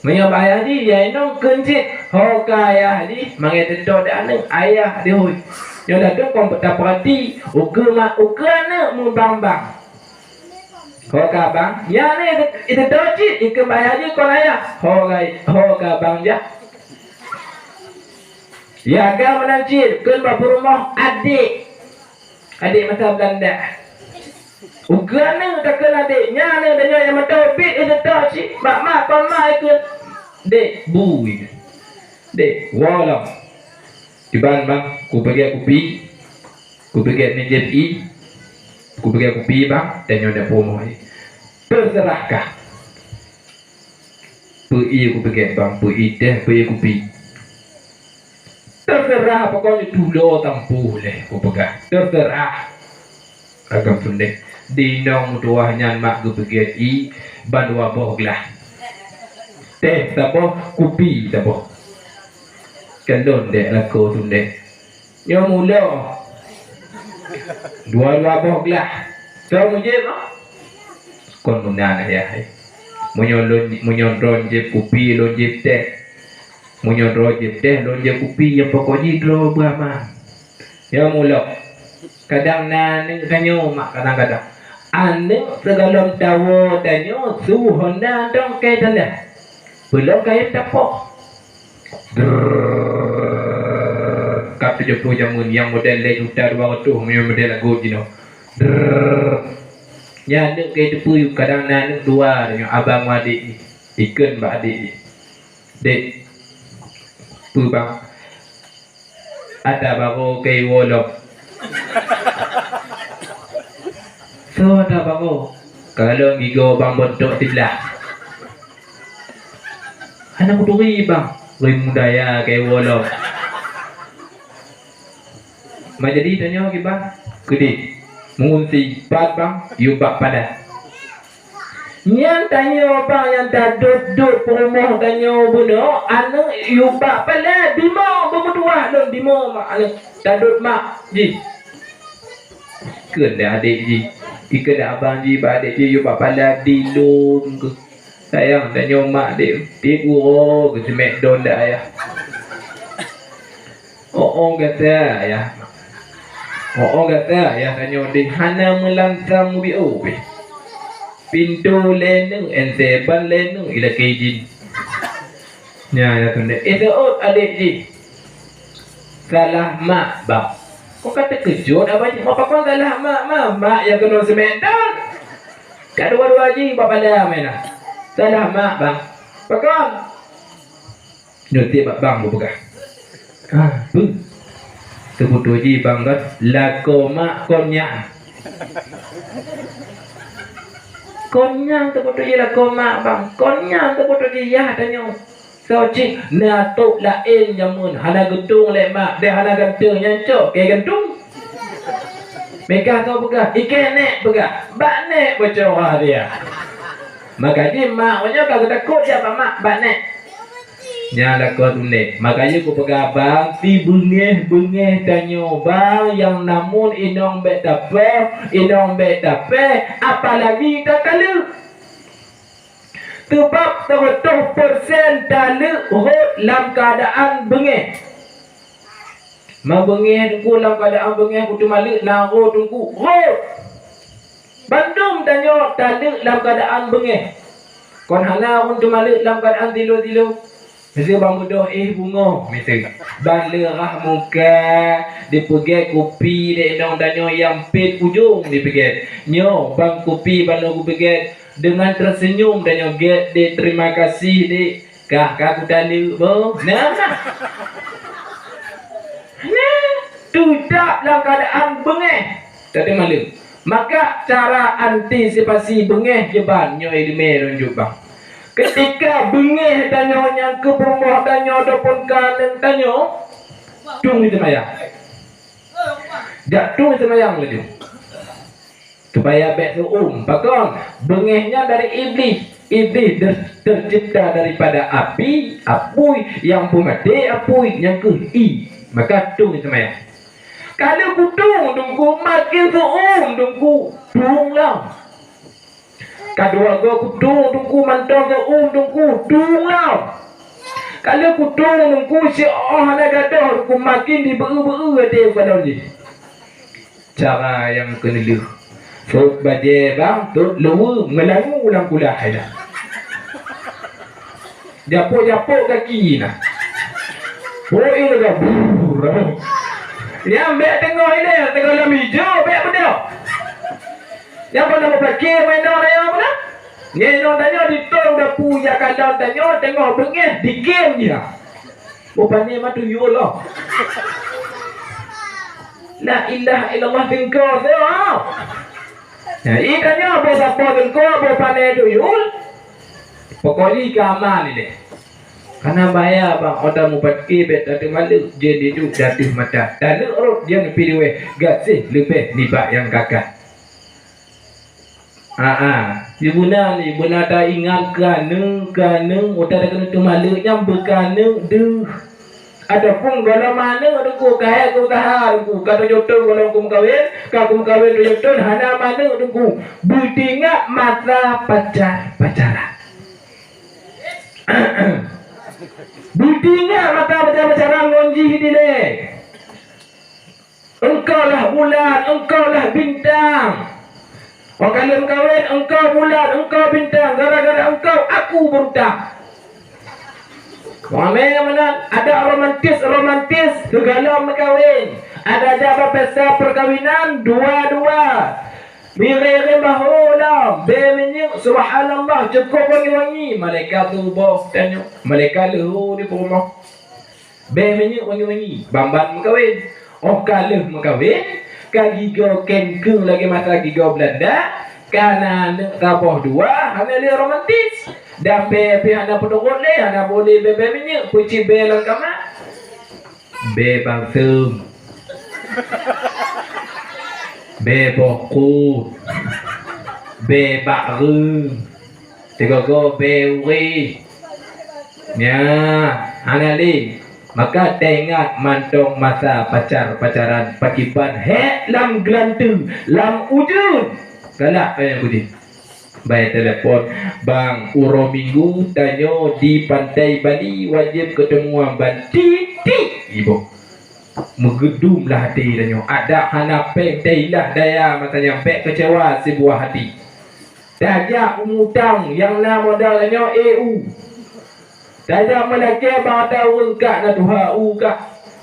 Meunyoe bak ayah jih, ya inong kheun cit, ho ka ayah jih, mangat teuntôt di aneuk, ayah dihôi. Nyoe dah tu kon tapeurati, ukeue ma-, ukeue aneuk meubang-bang. Ho ka bang, nyan ni itu, itu cit, ikheun bak ayah jih kon ayah. Ho ka, ho ka bang jah. Ya ka meunan cit, kheun bak peurumoh adék. Adék masa Beulanda. Ukeue aneuk takheun adék, nyan aneuk tanyoe nyang meutoe biet, eh, teutoe cit, bak mak, kon mak ikheun. Dek, bu ikheun. Dek, woe lom. Kiban bang, kupeugèt kupi, kupeugèt mie jép ié, kupeugèt kupi bang, tanyoe dapur moe. Terserah kah. Peu ié kupeugèt bang, peu ié teh, peu ié kupi. Terserah, pokoknya tulo tampuh lé kupeugah. Terserah. Agam sundeh. Di inong meutuwah nyan mak geupeugèt ié ban dua boh glah. Teh saboh, kupi saboh. Kalon dek lakoe sundeh. Nyoe mulo. Dua-dua boh glah. Soe mujép, ah? Kon meunan ayah, eh. Meunyoe lôn, meunyoe droe jép kupi, lôn jép teh. Meunyoe droe jép teh, lôn jép kupi, nyang pokok jih droe beuaman. Nyoe mulo. Kadang na aneuk tanyoe mak kadang-kadang. Aneuk sigohlom tawoe tanyoe su Honda tongkai tanda. Peulom kayém tapoh. Drrrr. Ka tujoh ploh jameun nyang model lhèe juta dua ratus, meunyoe model lagu jinoe. Drrrr. Nyan aneuk keu teupeue, kadang na aneuk dua tanyoe, abang ngon adék jih. Ikheun bak adék jih. Dek, peue bang? Ata barô keu iwoe lom. Soe ata barô? Kalon gigoe bang bontok siblah. Hana kuturi bang, rui mudaya keu iwoe lom. Ma jadi tanyoe kiban, keudeh. Meungunsi pat bang, yue bak padan. Nyan tanyoe bang nyang tadot-dot peurumoh tanyoe bunoe, aneuk yue bak padan, dimoe beumeutuwah lôn, dimoe mak aneuk tadot mak jih. Kheun deh adék jih, ikheun deh abang jih bak adék jih, yue bak padan di lôn keuh. Sayang tanyoe mak dek, tiep uroe geuseumet don dek ayah. Oh, oh, gata ayah. Oh, oh, gata ayah tanyoe deh hana meulansang mubiôh beh. Pintoe lé neuk, ense ban lé neuk ilakèe jih. Nyan ya tundek. Eh, seuôt adék jih. Salah mak, bang. Kok ka teukeujot abang jih, mak pakon salah mak, mak? Mak nyang keunoe seumet don. Ka dua-dua jih bak padan meunan. Salah mak, bang. Pakon? Nyoe tiep bak bang beupeugah. Ah, beuh. Teubeutôi jih bang kan, lakoe mak kon nyan. Kon nyan teubeutôi jih lakoe mak bang, kon nyan teubeutôi jih yah tanyoe. Soe cit na tok laén jameun hana geutueng lé mak, deh hana ganteng nyan cok keu ganteng. Meuka soe peugah, ikeu nèk peugah, bak nèk bocoe hadiah. Maka jih mak meunyoe ka geutakot jak bak mak, bak nèk. Nyan lakoe tuléh. Maka jih kupeugah bang, si beungéh-beungéh tanyoe bang nyang namun inong bèk tapèh, inong bèk tapèh, apalagi tataleuek. Teubab sireutoh persen taleuek rhot lam keuadaan beungéh. Ma beungéh teungku lam keuadaan beungéh, kuteumaleuek na rhot teungku, rhot. Bandum tanyoe taleuek lam keuadaan beungéh. Kon hana ureueng teumaleuek lam keuadaan tilo-tilo. Miseue ban beudôh éh bungöng, miseue. Ban leurah muka, dipeugèt kupi lé inong tanyoe nyang pet ujong dipeugèt. Nyoe ban kupi ban lôn kupeugèt, deungon teuseunyum tanyoe gèt, Dek, terima kasih, Dek. Kah ka kutaleuek boh. Nah. Nah, teutap lam keuadaan beungéh. Tadi malam. Maka cara antisipasi beungéh kiban nyoe ileumèe lôn jok bang. Ketika beungéh tanyoe nyang keu peurumoh tanyoe ataupun keu aneuk tanyoe, tueng seumayang. Jak tueng seumayang laju. Supaya bèk seu-uem. Pakon? Beungéh nyan dari Iblih. Iblih ter-, tercipta daripada api, apui, nyang peumaté apui, nyang kheueh ié. Maka tueng seumayang. Ka lheueh kutueng teungku, makin seu-uem teungku, tueng lom. Ka dua goe kutông Teungku, mantong geuuem Teungku, tueng lom. Ka lheueh kutông Teungku, siôh hana gadôh Teungku, makin dibeu-eu-beu-eu até u kalon jih. Cara nyang keuneulheueh, sôk bajèe bang, sôk luweue, meulangue lam kulah hai dah. Japôk-japôk gaki na. Pôi lagèe brrrr. Nyan bèk teungoh ilèe, teungoh lam ijo bèk beudôh. Nyan pih na meupaké meuinong tanyoe meunan. Nyan inong tanyoe ditôn dapu jak kalon tanyoe teungoh beungèh dikém jih. Boh pané ma tuyul lom. La ilaha illallah teungku tu. Nah, i tanyoe boh sapo teungku, boh pané tuyul. Pokok jih keu aman ilèe. Kana bahya bang, ata mupaké bèk tateumaleuek, jeuet diduek di ateueh mata. Taleuek rot jeuet pih di wèh, gaséh leubeh nibak nyang ka-ka. Aa, sibeuna ni, beuna taingat keu aneuk, keu aneuk, utai keuneuk teumaleuek nyan beu keu aneuk deuh. Ataupun gohlom aneuk Teungku, ka hèk keu useuha Teungku, ka tujoh thôn gohlom keu meukawen, ka keu meukawen tujoh thôn, hana aneuk Teungku. Beutingat masa pacar-pacaran. Beutingat masa pacar-pacaran ngon jih dilèe. Engkau lah bulan, engkau lah bintang. Óh ka lheueh meukawen, engkau bulan, engkau bintang, gara-gara engkau aku berutang. Ramé meunan, adak romantis-romantis keu gohlom meukawen. Adak jak bak pesta perkawinan dua-dua. Miré-ré bahô lom, bèe minyeuk, subhanallah, cukôp wangi-wangi. Malaikat tuboh tanyoe, malaikat leuhô di peurumoh. Bèe minyeuk wangi-wangi, ban-ban meukawen. Óh ka lheueh meukawen, ka gigoe kengkeung lagèe masa gigoe Beulanda, ka na aneuk saboh dua, hana lé romantis. Dan bèe pih hana peuturot lé, hana boleh bèe-bèe minyeuk, peucit bèe lam kama. Bèe balsem. Bèe boh kruet. Bèe bak reung. Sigoe-goe bèe ureueng. Nya, hana lé. Maka taingat mantong masa pacar-pacaran, pakiban hèk lam geulanteue, lam ujeuen. Galak tanyoe keudéh. Bèe telepon, "Bang, uroe Minggu tanyoe di Pantai Bali wajéb keuteumuan, Bang." Tiek-tiek iboh. Meugeudum lah até tanyoe. Adak hana péng, tailah daya masa nyan, bèk keucewa sibuah hati. Tajak u mutang nyang na modal tanyoe, eh, u. Tajak meulakèe bak ata ureueng, kak na tuha u kak.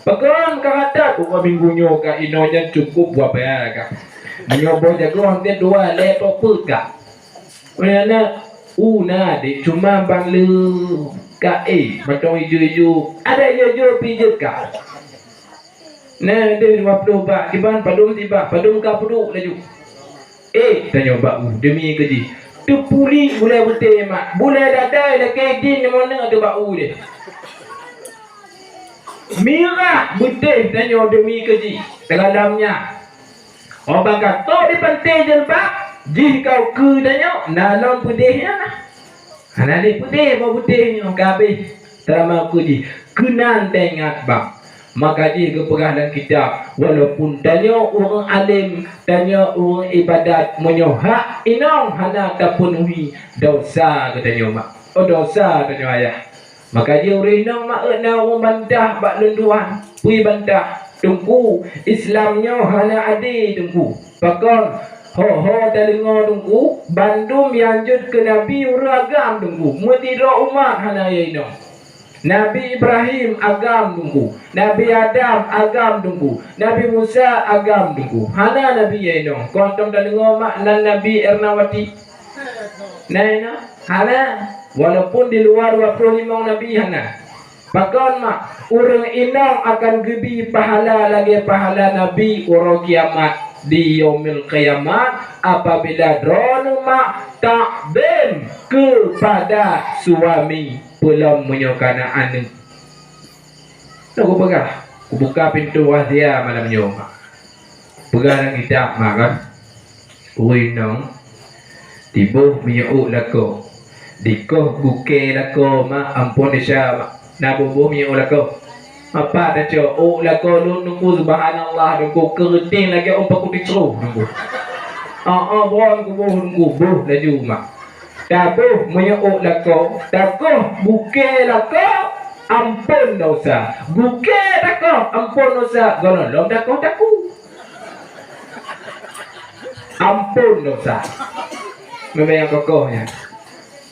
Pakon ka ratat uroe Minggu nyoe kak, inoe nyan cukôp buah paya kak. Meunyoe boh jagoe hana dua lhèe peuet kak. Meunyoe na u na deh, cuma ban le kak, eh, mantong ijo-ijo. Adak ijo-ijo pih jeuet kak. Na deh lima ploh bak, kiban padum sibak, padum ka peuduek laju. Eh, tanyoe bak u, deumi keu jih. Teupuléh bulèe beuté mak, bulèe dadai lakèe jih nyang meuneuk ateueh bak u deh. Mirah beuté tanyoe deumi keu jih, teugalam nyan. Óh ban ka trôk di panté jeuleuba, jih ka ukeue tanyoe, na lom peudeh nyan. Hana lé peudeh boh beutéh nyoe ka habéh teulama ukeue jih. Keunan taingat bang. Maka jih geupeugah lam kitab, walaupun tanyoe ureueng além, tanyoe ureueng ibadat, meunyoe hak inong hana tapeunuhi, desya geutanyoe mak, oh, desya tanyoe ayah. Maka jih ureueng inong mak, na ureueng bantah bak lôn tuan. Peue bantah, Teungku, Islam nyoe hana adé, Teungku. Pakon? Ho-ho tadeungoe Teungku, bandum nyang jeuet keu nabi ureueng agam Teungku, meutidroe umat hana ya inong. Nabi Ibrahim agam Teungku, Nabi Adam agam Teungku, Nabi Musa agam Teungku. Hana nabi ya inong. Kon tom tadeungoe mak nan Nabi Ernawati? Na inong? Hana. Walaupun di luwa dua ploh limong nabi hana. Pakon mak, ureueng inong akan geubi pahala lagèe pahala nabi uroe kiamat di yaumil qiyamah, apabila droeneuh mak takzim keupada suami peulom meunyoe ka na aneuk. Nyoe kupeugah, kubuka pintoe rahsia malam nyoe mak. Peugah lam kitab mak kan. Ureueng inong, tiboh minyeuk ôk lakoe, dikoh gukée lakoe mak, ampôn desya mak, na boh-boh minyeuk ôk lakoe. Apa tacok ôk lakoe lôn Teungku, subhanallah Teungku, keureuténg lagèe ôn paku tisroh Teungku. Ah, ah, bron kuboh Teungku, boh laju mak. Taboh meunyoe ôk lakoe, takoh gukée lakoe, amphon dosa. Gukée takoh, amphon dosa, gohlom lom takoh takue. Amphon dosa. Memang nyang kokoh nyan.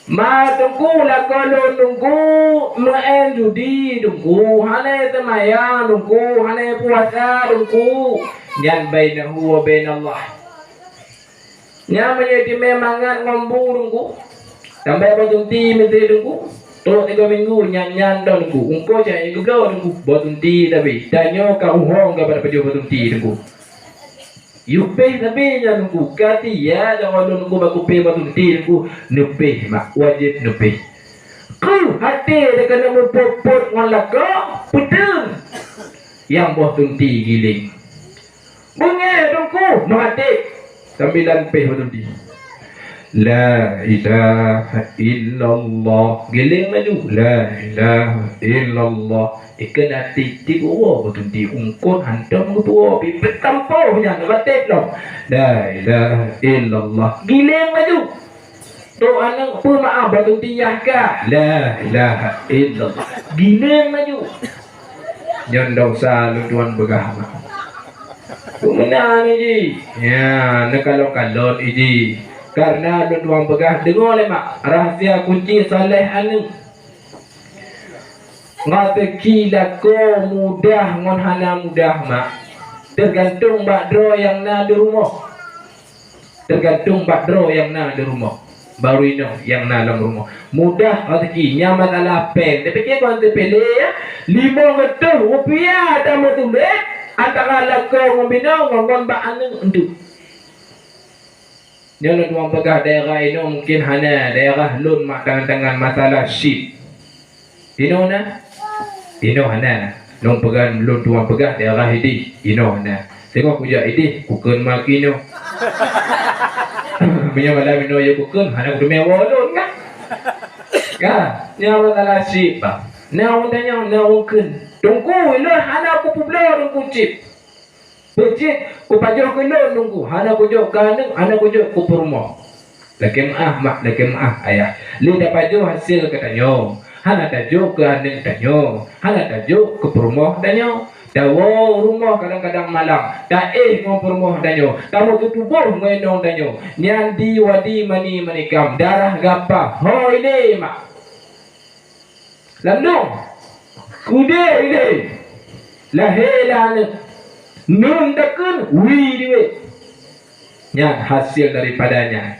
Ma Teungku, lakoe lôn Teungku, meu'en judi Teungku, hana seumayang Teungku, hana puasa Teungku. Nyan bainahu wa bainallah. Nyan meunyoe teumé mangat ngon bu Teungku, tambah bak tunti meuntri Teungku. Trok tiga minggu nyan, nyan dong Teungku. Ungkoi cak nyang geubloe Teungku, bak tunti tapi. Tanyoe ka uhong ka pada pajoh bak tunti Teungku. Yupéh tapi nyan Teungku. Ka tia lam ulôn Teungku bak kupéh bak tunti Teungku. Neupéh mak, wajéb neupéh. Keuh até teuh keuneuk meupot-pot ngon lakoe, peuteun. Nyang boh tunti giléng. Beungéh Teungku meuaté sambilan péh bak tunti. La ilaha illallah. Giléng laju. La ilaha illallah. Ikeu na tieb-tieb uroe bak tunti, ungkot hantom geupuwoe, pih peutampoh nyan bak tieb lom. La ilaha illallah. Giléng laju. Trok aneuk peumeu'ah bak tunti yah ka. La ilaha illallah. Giléng laju. Nyan dosa lôn tuan peugah. Peumeunan iji. Ya, neukalon-kalon iji. Karena lôn tuan peugah, deungoe lé mak, rahsia kunci saleh aneuk. Ngon teuki lakoe mudah ngon hana mudah mak. Teugantung bak droe nyang na di rumoh. Teugantung bak droe nyang na di rumoh. Baru inoe nyang na lam rumoh. Mudah raseuki, nyan masalah péng. Tapike kon teupilée, ya. Limong reutôh rupiah tameutuléh antara lakoe ngon binoe ngon, ngon bak aneuk eunteuk. Nyoe lôn tuan peugah daerah inoe mungken hana, daerah lôn mak tangan-tangan masalah chip. Inoe na? Inoe hana. Lôn peugah, lôn tuan peugah daerah idéh, inoe hana. Singoh kujak idéh, kukheun ma keunoe. Meunyoe malam inoe ya kukheun, hana kuteumé woe lôn kan? Ka, nyoe masalah chip bah. Na ureueng tanyong, na ureueng kheun. Teungku, ilôn hana kupeubloe Teungku chip. Peucit kupajoh keu lôn Teungku, hana kujok keu aneuk, hana kujok keu peurumoh. Lakée meu'ah mak, lakée meu'ah ayah. Lé tapajoh hasé keu tanyoe, hana tajok keu aneuk tanyoe, hana tajok keu peurumoh tanyoe. Tawoe rumoh kadang-kadang malam, taéh ngon peurumoh tanyoe, tameututoboh ngon inong tanyoe. Nyan di wadi mani manikam, darah gapa, hôi lé mak. Lam dong, keudeh ilée, lahé lé aneuk, neun dakeuneuk wie diwet. Nyan hasil daripada nyan.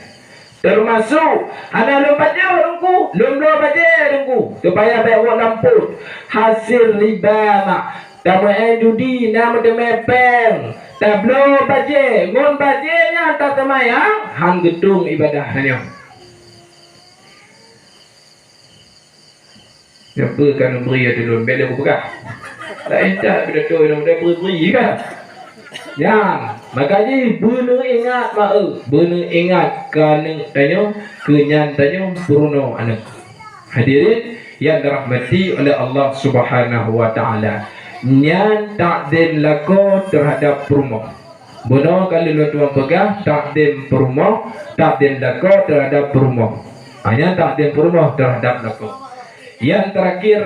Teumasok hana lôn pajoh Teungku, lôn bloe bajée Teungku, supaya bék rhot lam pôt. Hasil riba mak, tameu'en judi na meuteumé péng, tabloe bajée, ngon bajée nyan taseumayang, han geutueng ibadah tanyoe. Nyan peue ka neubri ateueh lôn, bék lôn peugah. Laén that pidato nyang dai bri-bri kan. Nyan, maka jih beuneuingat ma-e, beuneuingat keu aneuk tanyoe, keu nyan tanyoe peurunoe aneuk. Hadirin yang dirahmati oleh Allah Subhanahu wa Taala, nyan takzim lakoe teuhadap peurumoh. Bunoe ka lheueh lôn tuan peugah, takzim peurumoh, takzim lakoe teuhadap peurumoh. Hanya takzim peurumoh teuhadap lakoe. Yang terakhir,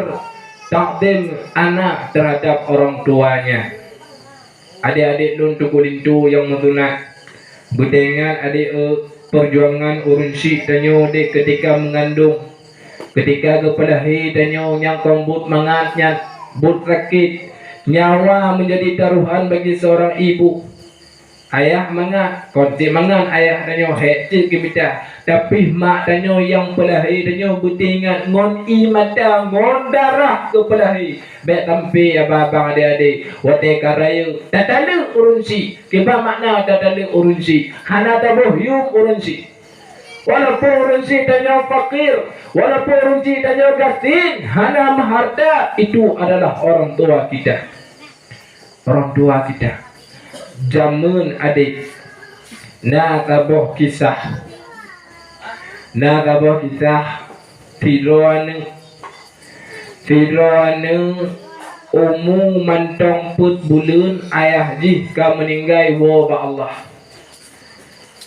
takzim anak terhadap orang tuanya. Adik-adik lôn Teungku Linto nyang meusunat, beuteuingat adik, eh, perjuangan ureueng syik tanyoe dek ketika mengandung. Ketika geupeulahé tanyoe nyang kon buet mangat nyan, buet sakét, nyawa menjadi taruhan bagi seorang ibu. Ayah mangat, kon cit mangat ayah tanyoe, hék cit geumita, tapi mak tanyoe nyang peulahé tanyoe beuteuingat ngon ié mata, ngon darah geupeulahé. Bék sampai abang-abang adik-adik, watée ka rayeuk, tataleuek ureueng syik. Kiban makna tataleuek ureueng syik? Hana taboh yuem ureueng syik. Walaupun ureueng syik tanyoe fakir, walaupun ureueng syik tanyoe gasien, hana meuharta, itu adalah orang tua kita. Orang tua kita. Jameun adik, na saboh kisah. Na saboh kisah, sidroe aneuk, sidroe aneuk umu mantong peuet buleuen ayah jih ka meuninggai woe bak Allah.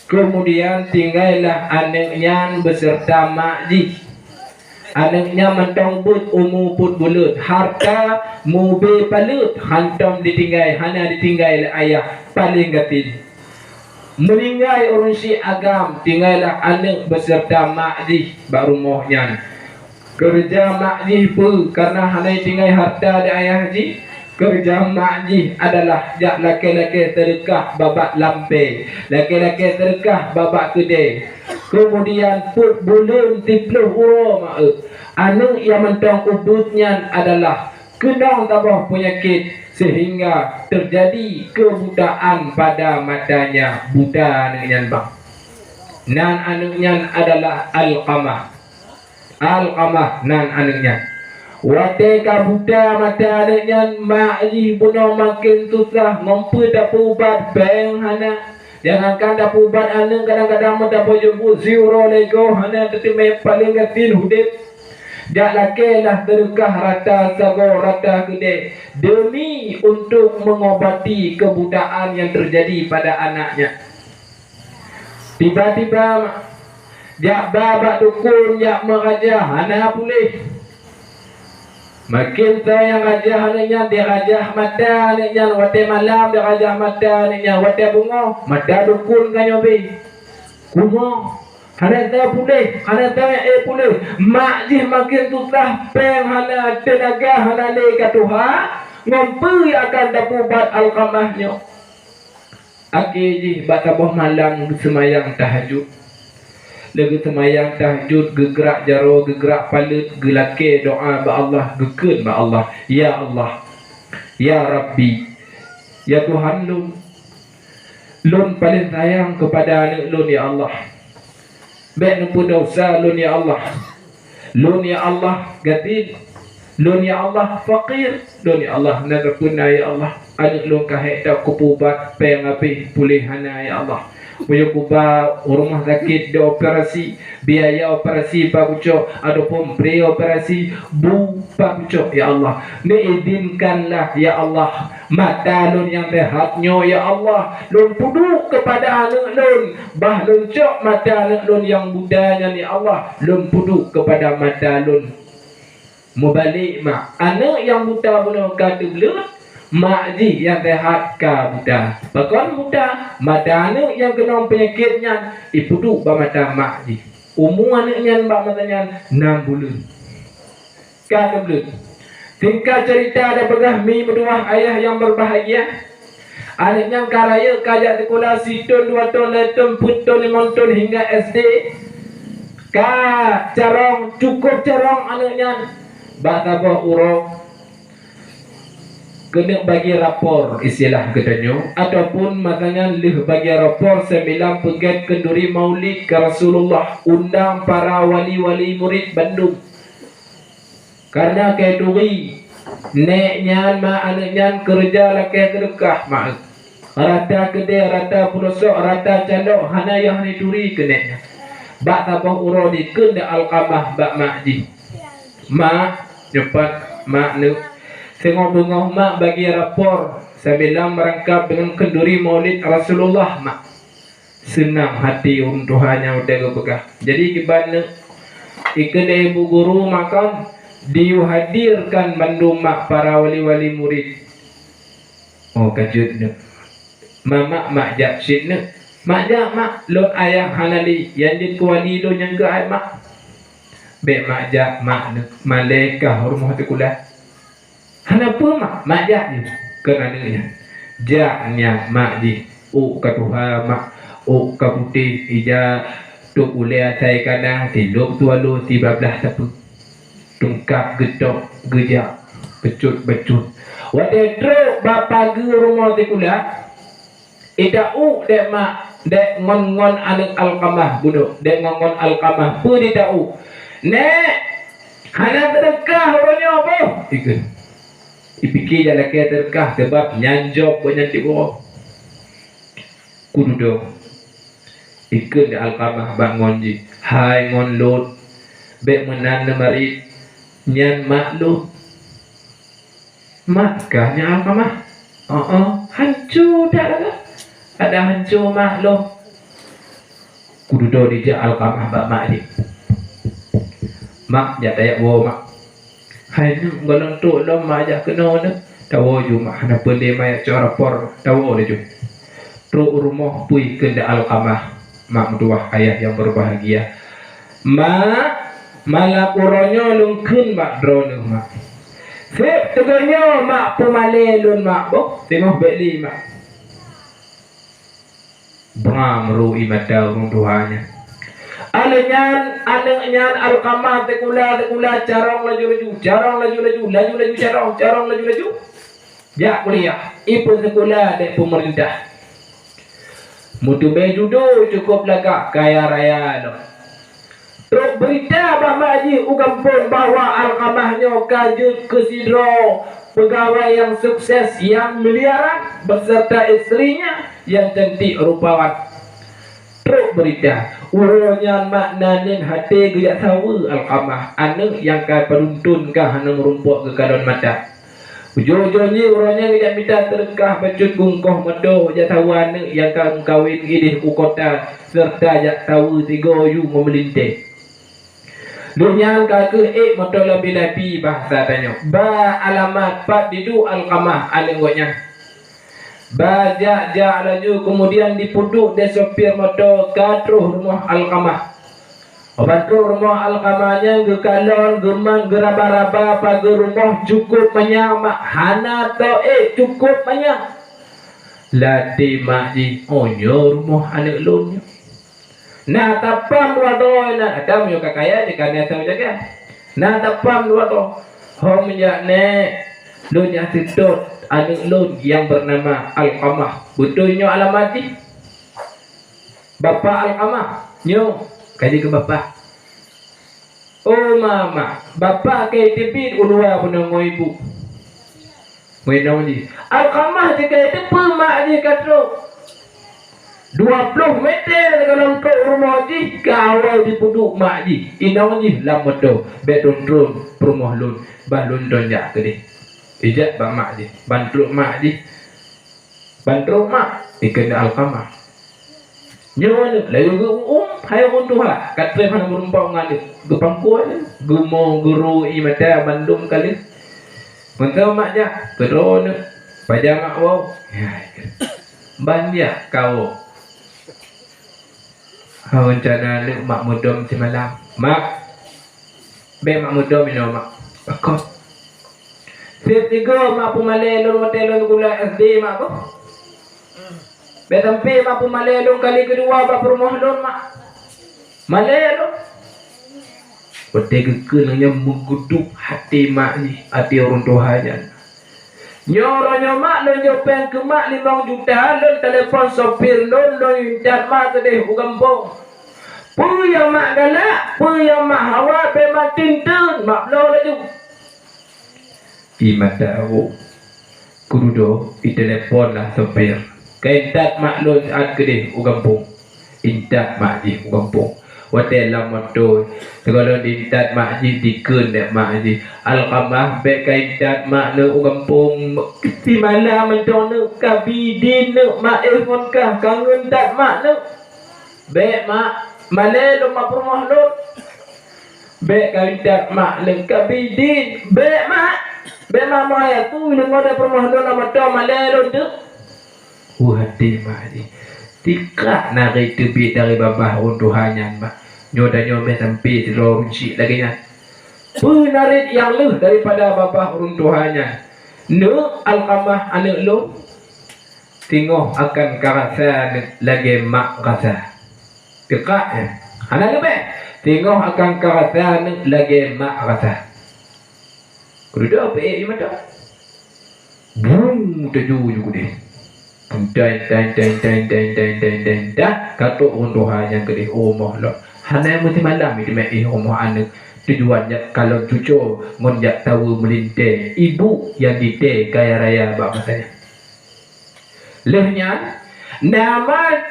Keumudian tinggailah aneuëk nyan beuseureuta mak jih. Aneuëk nyan mantong beuet umu peuet buleuen, hareuta mubée paleuet hántom jitinggai, hana jitinggai lé ayah, paléng gasien. Meuninggai ureuëng syiek agam, tinggailah aneuëk beuseureuta mak jih bak rumoh nyan. Keureuja mak jih peue? Kareuna hana jitinggai hareuta lé ayah jih. Keureuja mak jih adalah jak lakée-lakée seudeukah babah lampée, lakée-lakée seudeukah babah keudée. Keumudian peuet buleuen siplôh uroe meuet, aneuëk nyang mantong ubeuet nyan adalah keunong saboh peunyakét, seuhingga teujadi keubutaan pada matanya, buta aneuëk nyan bang. Nan aneuëk nyan adalah Alqamah. Alqamah nan aneuëk nyan. Watée ka buta mata aneuëk nyan, mak jih bunoe maken susah ngon peue tapeuubat, péng hana. Jangankan tapeuubat aneuëk, kadang-kadang meutaboh jeuet buet siuroe lhée goe hana teuteumé, paléng gasien udeb. Jak lakée lah seudeukah rata sagoe rata keudée deumi untuk meungobati keubutaan nyang teujadi pada aneuëk nyan. Tiba-tiba jak ba bak dukon jak meuraja, hana puléh. Maken soe nyang raja aneuëk nyan, dirajah mata aneuëk nyan watée malam, dirajah mata aneuëk nyan watée beungoh, mata dukon ka nyoe bée. Kumoe, hana soe puléh, hana soe nyang ék puléh. Mak jih maken susah, péng hana, teunaga hana lé ka tuha, ngon peue akan tapeuubat Alqamah nyoe. Akhé jih bak saboh malam geuseumayang tahajud. Lé geuseumayang tahajud, geugrak jaroe, geugrak paleuet, geulakée doá bak Allah, geukheun bak Allah, "Ya Allah, ya Rabbi, ya Tuhan lôn, lôn paléng sayang keupada aneuëk lôn, ya Allah." Bék neupeudesya lôn, ya Allah. Lôn, ya Allah, gasien. Lôn, ya Allah, fakir. Lôn, ya Allah, na sapeuna, ya Allah. Aneuëk lôn ka hék that kupeuubat, péng habéh, puléh hana, ya Allah. Meunyoe kuba u rumoh sakét dioperasi, biaya operasi pakucok, ataupun pre-operasi bu pakucok, ya Allah. Neuizinkanlah, ya Allah, mata lôn nyang seuhat nyoe, ya Allah, lôn peuduek keupada aneuëk lôn. Bah lôn cok mata aneuëk lôn nyang buta nyan, ya Allah, lôn peuduek keupada mata lôn. Meubalek mak, aneuëk nyang buta bunoe ka teubleuet, mak jih nyang seuhat ka buta. Pakon buta? Mata aneuëk nyang keunong peunyakét nyan jipeuduek bak mata mak jih. Umu aneuëk nyan bak masa nyan nam buleuen. Ka teubleuet. Singkat cerita, tapeugah mi meutuwah ayah nyang berbahagia, aneuëk nyan ka rayeuk ka jak sikula, sithon, dua thon, lhée thon, peuet thon, limong thon hingga S D. Ka carông, cukup carông aneuëk nyan. Bak saboh uroe keuneuk bagi rapor istilah geutanyoe, ataupun masa nyan lheueh bagi rapor, sambilan peugét keunduri maulid keu Rasulullah, undang para wali-wali murid bandum. Kareuna keu turi, nék nyan mak aneuëk nyan keureuja lakée seudeukah mak. Rata keudée, rata pulosok, rata candok, hana nyang neuturi keu nék nyan. Bak saboh uroe dikheun lé Alqamah bak mak jih, "Mak, nyoe pat mak neuk." Singoh beungoh mak bagi rapor, sambilan meurangkab deungon keunduri maulid Rasulullah mak. Seunang hati ureuëng tuha nyan watée geupeugah. Jadi kiban neuk, ikheun lé ibu guru mak kon, diyue hadirkan bandum mak para wali-wali murid. Oh, ka jeuet neuk. Ma mak, mak jak cit neuk. Mak jak mak, lôn ayah hana lé, nyang jeuet keu wali lôn nyang keuh ai mak. Bék mak jak mak neuk, malée kah rumoh sikula. Hana peue mak, mak jak jeuet, kheun aneuëk nyan. Jak nyan mak jih, ôk ka tuha mak, ôk ka putéh, ija tôb ulée asai kana, silop swallow, sibablah sapeue. Teungkap geutôb, geujak, beucut-beucut. Watée trok bak pageue rumoh sikula, ita ôk dék mak, dék ngon-ngon aneuëk Alqamah bunoe, dék ngon-ngon Alqamah, peue ita ôk? "Nék, hana seudeukah uroe nyoe boh," ikheun. Ipike jak lakée seudeukah, sabab nyan job gobnyan tiep uroe. Kududoe, ikheun lé Alqamah bak ngon jih, "Hai ngon lôn, bék meunan neumarit, nyan mak lôn." "Mak kah nyan Alqamah?" "Heeh." "Hanco that lagée?" "Adak hanco mak lôn." Kududoe dijak Alkamah bak mak jih. "Mak, jak tajak woe, Mak." "Hai neuk, gohlom trok lom, Mak, jak keunoe neuk." "Tawoe ju, Mak, hana peue lé, Mak, jak cok rapor." Tawoe laju. Trok u rumoh, peue kheun lé Alkamah, mak meutuwah ayah nyang berbahagia. "Mak, malam uroe nyoe lôn kheun bak droeneuh, Mak. Seb teungoh nyoe, Mak, peumalée lôn, Mak, boh, teungoh bék lé, Mak." Bram ru ie mata ureuëng tuha nyan. Aneuk nyan, aneuk nyan Alkamah sikula-sikula, carông laju-laju, carông laju-laju, laju-laju carông, carông laju-laju. Jak kuliah, ipeusikula lé peumeurintah. Meuteubiet judo cukôp lagak, kaya raya lom. Trok beurita bak mak jih u gampông bahwa Alkamah nyoe ka jeuet keu sidroe peugawai nyang sukses, nyang miliaran, beserta istrinya nyang cantik rupawan. Trok beurita, uroe nyan mak nan ngon até geujak saweue Alkamah, aneuk nyang ka padum thon ka hana meurumpok geukalon mata. Ujoe-ujoe jih uroe nyan geujak mita seudeukah bacut bungkôh moto jak saweue aneuk nyang ka meukawen idéh u kota, serta jak saweue sigoe yue ngon meulintée. Lheueh nyan ka kheueh ék moto labi-labi bahasa tanyoe. Ba alamat pat diduek Alkamah aneuk gobnyan. Ba jak-jak laju, keumudian jipeuduek lé sopir moto ka troh rumoh Alkamah. Ban trok rumoh Alkamah nyan geukalon, geumat, geuraba-raba pageue rumoh cukôp manyang, mak, hana toe ék, cukôp manyang. Lam até mak jih, "Oh, nyoe rumoh aneuk lôn nyoe. Na tapam dua droe na, atam nyoe ka kaya jih ka na teujaga. Na tapam dua droe. Hom jak nèk, lôn jak seutôt aneuk lôn nyang beunama Alkamah. Beutôi nyoe alamat jih?" "Bapak Alkamah?" "Nyoe," ka jih keu bapak. "Oh, mama, bapak ka teubiet u luwa bunoe ngon ibu." Ngon inong jih. Alkamah jih ka teupeue mak jih ka trok. Dua ploh meter sigohlom trok rumoh jih, ka awai jipeuduek mak jih. Inong jih lam moto, bék tron-tron peurumoh lôn, bah lôn tron jak keudeh. Ijak bak mak jih, ban trok mak jih. Ban trok mak, ikheun Alkamah. Nyoe aneuk laju geu-uem hai ureuëng tuha, ka trép hana meurumpok ngon aneuk. Geupangkue aneuk, geumo geuru ie mata bandum kali. Mantong mak jak, keudroe aneuk, pajan mak woe. Ya, ban jak kawoe. Ha, reuncana aneuk mak meudom simalam. Mak, bék mak meudom inoe, mak. Pakon? Seb tiga mak peumalée lôn watée lôn sikula S D, mak, boh. Bék sampai mak peumalée lôn kali keudua bak peurumoh lôn, mak. Malée lôn. Watée geukheun nyan meugeuduek até mak jih, até ureuëng tuha nyan. Nyoe uroe nyoe mak lôn jok péng keu mak limong juta, lôn telepon sopir lôn, lôn intat mak keudeh u gampông. Peue nyang mak galak, peue nyang mak hawa, bék mak teun-teun, mak bloe laju. Ie mata aweuek, kududoe itelepon lah sopir. Ka intat mak lôn siat keudeh u gampông. Intat mak jih u gampông. Watée lam moto, sigohlom diintat mak jih, dikheun lé mak jih, "Alkamah, bék ka intat mak neuk u gampông. Simalam mantong neuk ka bi idin neuk mak, eh, ngon kah ka ngeuntat mak neuk." "Bék, mak, malée lôn bak peurumoh lôn." "Bék ka intat mak neuk ka bi idin. Bék, mak. Bék, mak, meuhai aku deungoe di peurumoh lôn lam moto, malée lôn teuk." Weueh até mak jih. Tikrak nari teubiet dari babah ureuëng tuha nyan, mak. Nyoe tanyoe meh sampai sidroe runcik lagée nyan. Peue narit nyang lheueh daripada babah ureuëng tuha nyan? Neuk Alkamah aneuk lôn, singoh akan karasa neuk lagée mak rasa. Tikrak nyan. Hana leubeh. Singoh akan karasa neuk lagée mak rasa. Kududoe peuék ie mata. Bung, teuju ju keudeh. Entai, entai, entai, entai, entai, entai, entai, entai, entai. Dah ka trok ureuëng tuha nyan keudeh u rumoh lom. Hana meusimalam jiteumé éh rumoh aneuk. Tujuan jak kalon cucoe ngon jak saweue meulintée ibu nyang jitée kaya raya bak masa nyan. Lheueh nyan, na mak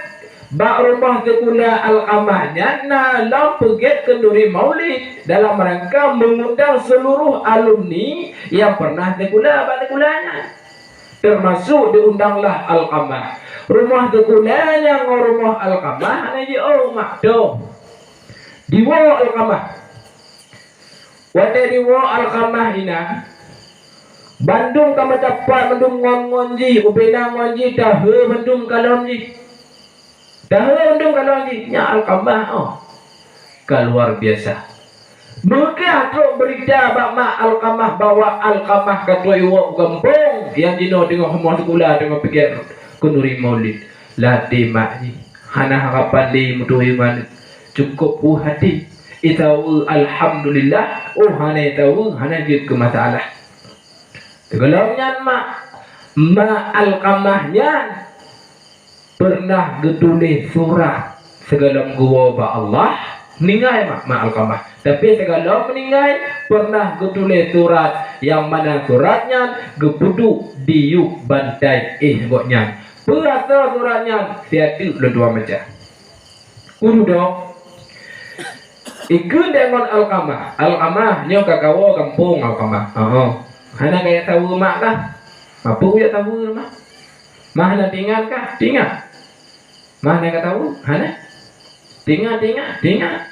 bak rumoh sikula Alkamah nyan na lom peugét keunduri maulid dalam rangka meungundang seuluruh alumni nyang pernah sikula bak sikula nyan. Teumasok diundanglah Alkamah. Rumoh sikula nyan ngon rumoh Alkamah hana jiôh mak, dong. Diwoe Alkamah. Watée diwoe Alkamah inan, bandum ka meudapat bandum ngon-ngon jih, ubena ngon jih, tahe bandum kalon jih. Tahe bandum kalon jih, nyan Alkamah, oh. Ka luar biasa. Meugah trok beurita bak mak Alkamah bahwa Alkamah ka trok iwoe u gampông, nyang jinoe teungoh rumoh sikula, teungoh piké keuneuri maulid. Lam até mak jih hana harapan lé meutuwö iman, cukôp puih até. Isaweue alhamdulillah, oh hana isaweue, hana jeuet keu masalah. Sigohlom nyan mak, mak Alkamah nyan peureunah geutuléh surat sigohlom geuwoe bak Allah, ninggai mak, mak Alkamah. Tapi sigohlom meuninggai, peureunah geutuléh surat, nyang mana surat nyan geupeuduek diyueb bantai éh gobnyan. Peue asoe surat nyan? Siat teuk lôn tuan baca. Kududoe, ikheun lé ngon Alkamah. Alkamah, nyoe ka kawoe gampông Alkamah. Heeh. Hana kajak saweue mak kah? Peue kujak saweue mak? Mak hana teuingat kah? Teuingat. Mak hana kataweue? Hana. Teuingat, teuingat, teuingat.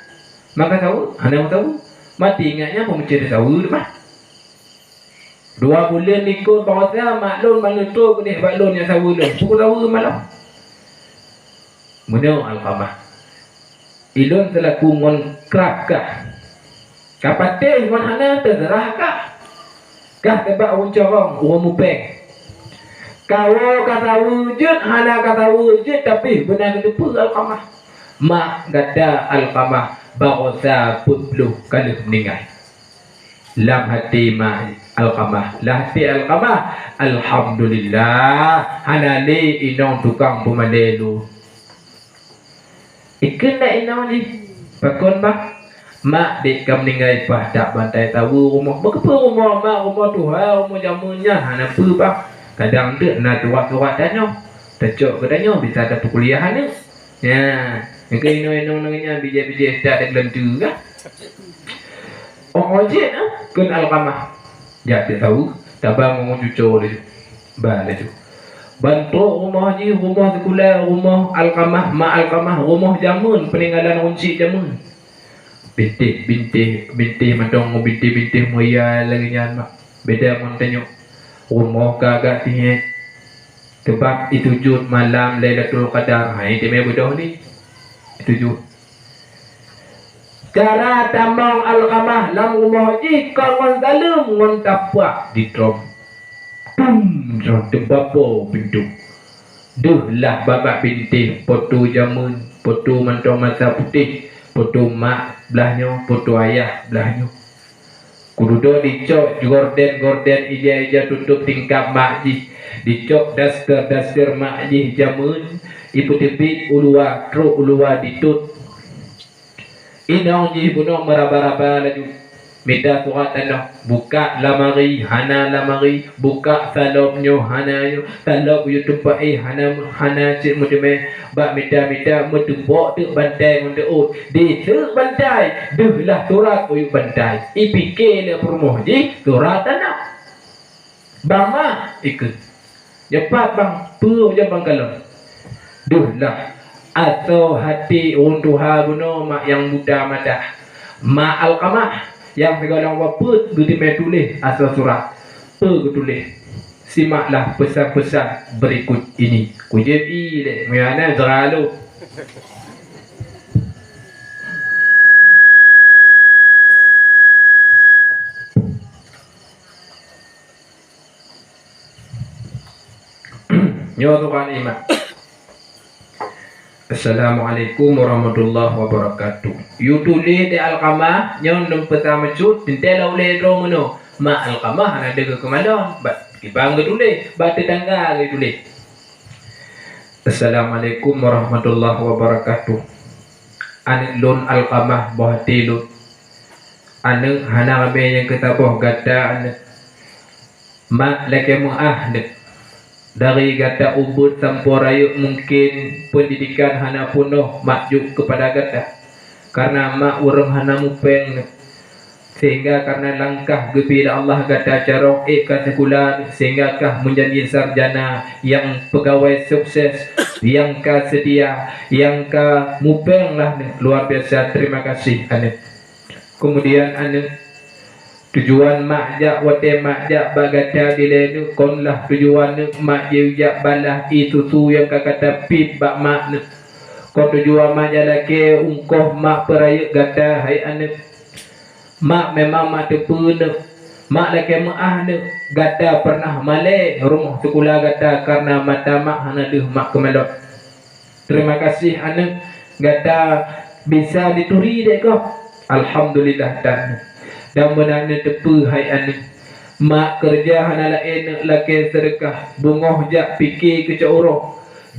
Mak kataweue? Hana kataweue. Mak teuingat nyan peue meucit saweue mak? Dua buleuen likot baroesa mak lôn meuneutôp keudeh bak lôn nyang saweue lôn. Peue saweue mak lôn? Meunyoe Alkamah, ilôn seulaku ngon krab kah? Ka patéh ngon hana teuseurah kah? Kah teubak ureuëng corong, ureuëng mupéng? Kawoe ka saweue jeuet, hana ka saweue jeuet, tapi beuna geuteupeue Alkamah. Mak gata Alkamah baroesa peuet ploh ka lheueh meuninggai. Lam até mak Alkamah, lam até Alkamah, alhamdulillah, hana lé inong tukang peumalée lôn. Ikheun lé inong jih, pakon bah? Mak dek ka meuninggai paih that bantai saweue rumoh. Meukeupeue rumoh mak, rumoh tuha, rumoh jameun nyan hana peue bah. Kadang teuk na surat-surat tanyoe. Tacok keu tanyoe bisa tapeukuliah aneuk. Nya, nyang keu inong-inong nyan bijéh-bijéh that dek leuntue kah? Oh, oh, jeuet, ah, kheun Alkamah. Jak teusaweue, tabang ngon cucoe laju. Ba laju. Ban trok rumoh jih, rumoh sikula, rumoh Alkamah, mak Alkamah, rumoh jameun, peuninggalan runcit jameun. Bintéh, bintéh, bintéh mantong, bintéh-bintéh mulia lagée nyan, mak. Beda ngon tanyoe. Rumoh ka agak tihet. Teubab isujut malam Lailatul Qadar. Hai, teumé beudôh ni. Isujut. Cara tamong Alkamah lam rumoh jih kon ngon saleuem, ngon tapak di trom. Tum, trom teubapo pintoe. Deuh lah babah bintéh, poto jameun, poto mantong mata putéh, poto mak blah nyoe, poto ayah blah nyoe. Kududoe dicok gorden-gorden ija-ija tutôp tingkab mak jih, dicok daster-daster mak jih jameun, ipeuteubiet u luwa, trok u luwa ditot. Inong jih bunoe meuraba-raba laju, mita surat tanoh, buka lamari, hana lamari, buka salop nyoe, hana nyoe, salop yue tumpah éh, hana, hana cit meuteumé, bak mita-mita meuteupok teuk bantai ngon teuôt. Diseuk bantai, deuh lah surat kuyueb bantai. Ipike lé peurumoh jih surat tanoh. Bang mah, ikheun. Nyoe pat bang, peue ujoe bang kalon? Deuh lah, asoe hati ureuëng tuha bunoe mak nyang buta mata. Mak Alkamah nyang sigohlom wapeuet geuteumé tuléh asoe surat. Peue geutuléh? Simaklah pesan-pesan berikut ini. Kujép i lé, meunyoe hana, sira lôn. Nyoe surat nyan, mak. Assalamualaikum warahmatullahi wabarakatuh. Yue tuléh di Alkamah, nyoe lôn peugah meucut, teuntée lôn ulée droe meunoe. Mak Alkamah hana deuh keu malon, bak kibang geutuléh, bak teutangga geutuléh. Assalamualaikum warahmatullahi wabarakatuh. Aneuëk lôn Alkamah boh até lôn. Aneuëk hana ramé nyang keu saboh gata aneuëk. Mak lakée meuáh aneuëk. Dari gata ubit sampoe rayeuk mungken peundidikan hana peunoh mak jok keupada gata. Kareuna mak ureuëng hana mupéng aneuëk. Sehingga karena langkah geupilih Allah gata carông ék ka sikula, sehingga kah menjadi sarjana yang pegawai sukses, yang ka setia, yang ka mupeng lah luar biasa. Terima kasih aneuk. Kemudian aneuk, tujuan mak jak watée mak jak bak gata dilée neuk kon lah tujuan neuk mak jijak balah ie susu nyang ka gata piep bak mak neuk. Kon tujuan mak jak lakée ungkoh mak peurayeuk gata hai aneuk. Mak memang mak teupeu neuk, mak lakée meuáh neuk, gata pernah malée rumoh sikula gata karena mata mak hana deuh mak keumalot. Terima kasih aneuk, gata bisa dituri dek gob. Alhamdulillah tan. Dan meunan neuteupeue hai aneuk, mak keureuja hana laén neuk lakée seudeukah, beungoh jak pike keu cot uroe.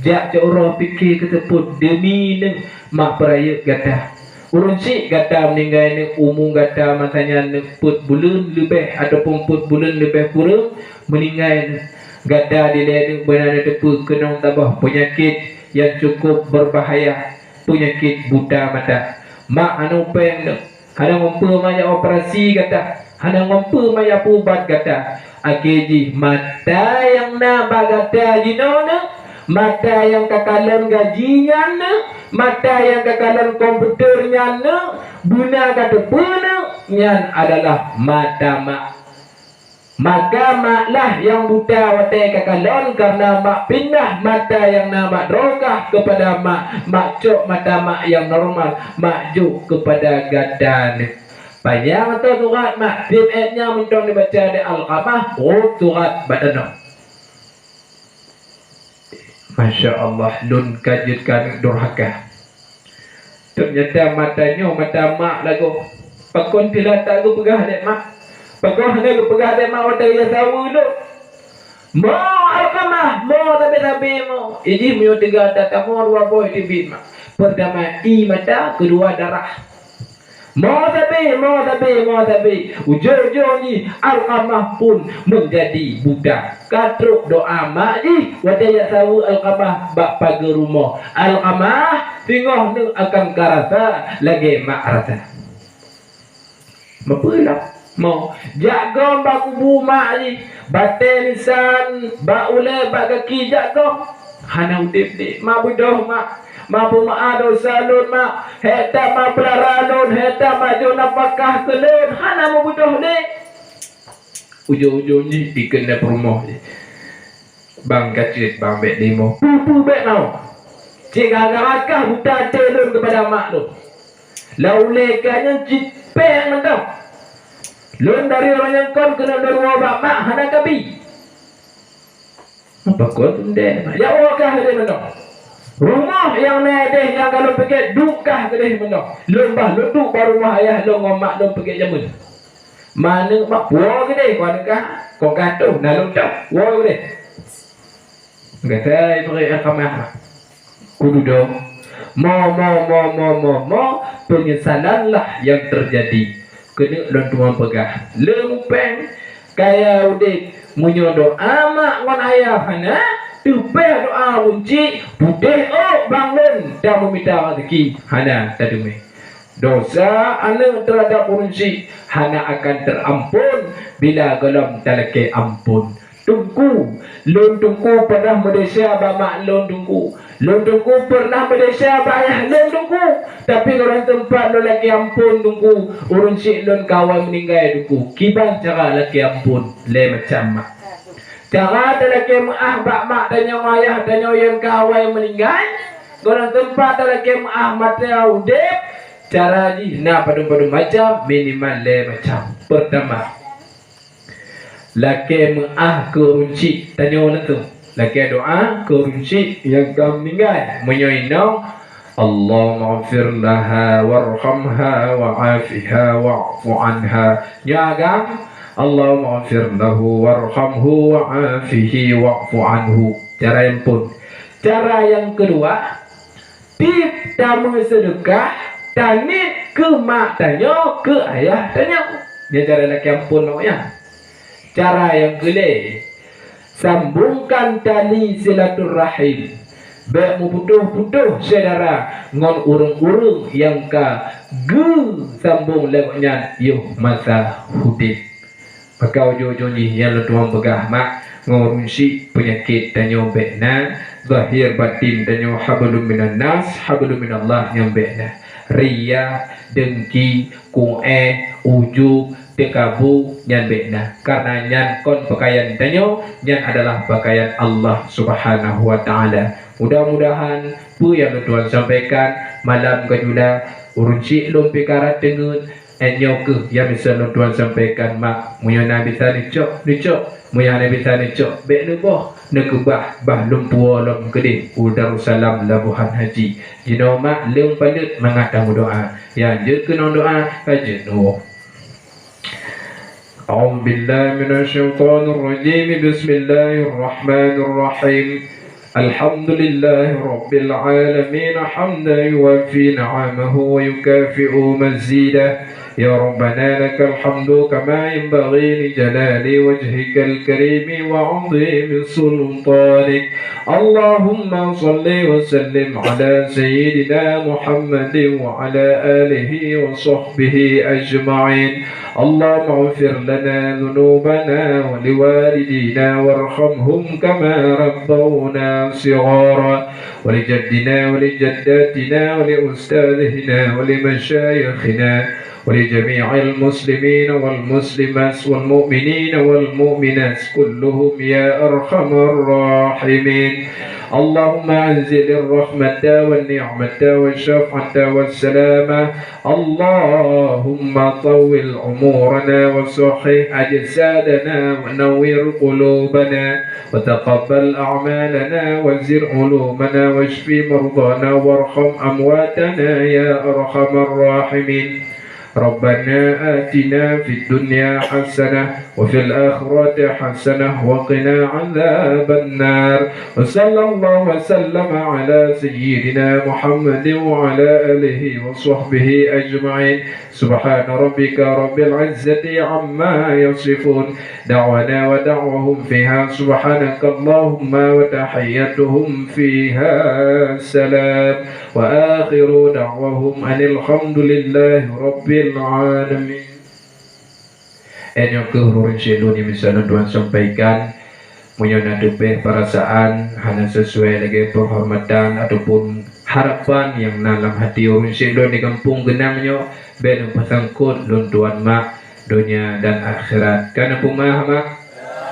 Jak cot uroe pike keu seupôt deumi neuk mak peurayeuk gata. Ureuëng syiek gata meuninggai neuk umu gata masa nyan neuk peuet buleuen leubeh ataupun peuet buleuen leubeh kureueng meuninggai neuk. Gata dilée neuk beuna neuteupeue keunong saboh peunyakét nyang cukup beubahaya, peunyakét buta mata. Mak hana upeng neuk. Hana ngon peue mak jak operasi gata, hana ngon peue mak jak peuubat gata. Akhé jih mata nyang na bak gata jinoe neuk, mata nyang ka kalon gaji nyan neuk, mata nyang ka kalon komputer nyan neuk, beuna ka teupeue neuk, nyan adalah mata mak. Maka mak lah nyang buta watée ka kalon, kareuna mak pindah mata nyang na bak droegah keupada mak, mak cok mata mak nyang normal, mak jok keupada gata neuk. Panyang ateueh surat mak, tieb ayat nyan mantong dibaca lé Alqamah, rhot surat bak tanoh. Masya Allah, lôn ka jeuet keu aneuk durhaka. Teunyata mata nyoe mata mak lagoe. Pakon teulat that geupeugah lé mak? Pakon hana geupeugah lé mak watée raya saweue lôn? Mo Alqamah, mo sabe-sabe mo. Ijih meunyoe teuga that, mo dua boh teubiet mak. Peurtama ie mata, keudua darah. Mo sabe, mo sabe, mo sabe. Ujong-ujong jih Alqamah pun meunjadi buta. Ka trok doá mak jih watée jak saweue Alqamah bak pageue rumoh. Alqamah, singoh neuk akan ka rasa lagée mak rasa. Meupeulah mo, jak gom bak kubu mak jih, batée nisan, bak ulée, bak gaki jak gom. Hana udeb deh, mak beudôh mak. Mak peumeu'ah desya lôn mak, hék that mak peulara lôn, hék that mak jok nafakah keu lôn, hana meubeudôh deh. Ujong-ujong jih dikeue lé peurumoh jih. Bang ka cit bang bék limo. Peue-peue bék mau. Cit gara-gara kah buta até lôn keupada mak lôn. Lam ulée kah nyan cit péng mantong. Lôn dari uroe nyan kon keuneuk lôn woe bak mak hana kabi. Apa kon undeh? Ya Allah kah deh mantong. Rumoh nyang na deh nyang ka lôn peuget duek kah deh mantong. Lôn bah lôn duek bak rumoh ayah lôn ngon mak lôn peuget jameun. Maneuk mak woe keudeh, kon ka, kon ka toh na lôn toh, woe keudeh. Gata bri Alqamah kududoe. Mo, mo, mo, mo, mo, mo, penyesalan lah nyang teujadi. Keuneuk lôn teuma peugah, lé mupeng, kaya udeb, meunyoe doá mak ngon ayah hana, teupeh doá uncik, putéh ôk bang lôn, tameumita raseuki hana tateumé. Dosa aneuk teuhadap ureuëng syiek hana akan teuampon bila gohlom talakée ampon. Teungku, lôn teungku pernah meudesya bak mak lôn teungku. Lôn teungku pernah meudesya bak ayah lôn teungku. Tapi gohlom teumpat lôn lakée ampon teungku. Ureuëng syiek lôn ka awai meuninggai teungku. Kiban cara lakée ampon lé macam mak. Cara talakée meuáh bak mak tanyoe ayah tanyoe nyang ka awai meuninggai. Gohlom teumpat talakée meuáh mata udeb. Cara jih na padum-padum macam, minimal lhée macam. Peurtama, lakée meuáh keu ureuëng syiek tanyoe langsung. Lakée doá keu ureuëng syiek nyang ka meuninggai. Meunyoe inong, Allahummaghfir laha warhamha wa'afiha wa'fu anha. Nyoe agam, Allahummaghfir lahu warhamhu wa'afihi wa'fu anhu. Cara nyang phôn. Cara nyang keudua, tieb tameuseudeukah taniet keu mak tanyoe, keu ayah tanyoe. Nyan cara lakée ampon lom nyan. Cara nyang keulhée, sambungkan tali silaturahim. Bék muputôh-putôh syedara ngon ureuëng-ureuëng nyang ka geusambong lé gobnyan yoh masa udeb. Maka ujong-ujong jih nyang lôn tuan peugah mak, ngon ureuëng syiek peunyakét tanyoe bék na, zahir batin tanyoe hablum minan nas, hablum minallah nyang bék na. Riya, dengki, ku'eh, ujub, teukabu, nyan bék na. Karena nyan kon peukayan tanyoe, nyan adalah peukayan Allah Subhanahu wa Ta'ala. Mudah-mudahan peue nyang lôn tuan sampaikan malam keujula, ureuëng syiek lôn pih ka rab teungeut, nyoe kheueh nyang bisa lôn tuan sampaikan mak. Meunyoe na bisa neucok, neucok. Meunyoe hana bisa neucok, bék neuboh, neukeubah bah lôn puwoe lom keudeh u Darussalam Labuhan Haji. Jinoe mak lôn paneuk mangat tameudoá. Nyang jeuet keunoe doá ka jeuet neuwoe. أعوذ بالله من الشيطان الرجيم. بسم الله الرحمن الرحيم. الحمد لله رب العالمين، حمدا يوافي نعمه ويكافئ مزيده. يا ربنا لك الحمد كما ينبغي لجلال وجهك الكريم وعظيم سلطانك. اللهم صل وسلم على سيدنا محمد وعلى آله وصحبه أجمعين. اللهم اغفر لنا ذنوبنا ولوالدينا وارحمهم كما ربونا صغارا، ولجدنا ولجداتنا ولأستاذنا ولمشايخنا ولجميع المسلمين والمسلمات والمؤمنين والمؤمنات كلهم يا أرحم الراحمين. اللهم أنزل الرحمة والنعمة والشفقة والسلامة. اللهم طول عمورنا وصحح أجسادنا ونور قلوبنا وتقبل أعمالنا وزد علومنا واشف مرضانا وارحم أمواتنا يا أرحم الراحمين. ربنا آتنا في الدنيا حسنة وفي الآخرة حسنة وقنا عذاب النار. وصلى الله وسلم على سيدنا محمد وعلى آله وصحبه أجمعين. سبحان ربك رب العزة عما يصفون. دعوانا ودعواهم فيها سبحانك اللهم وتحيتهم فيها سلام. وآخر دعواهم أن الحمد لله رب العالمين. Nyoe kheueh ureuëng syiek lôn nyang bisa lôn tuan sampaikan. Meunyoe na teupeh peurasaan hana sesuai lagée peuhormatan ataupun harapan nyang na lam hati ureuëng syiek lôn di gampông Geunang nyoe, bék neupeusangkot lôn tuan mak, donya dan akhirat. Ka neupeumeu'ah mak?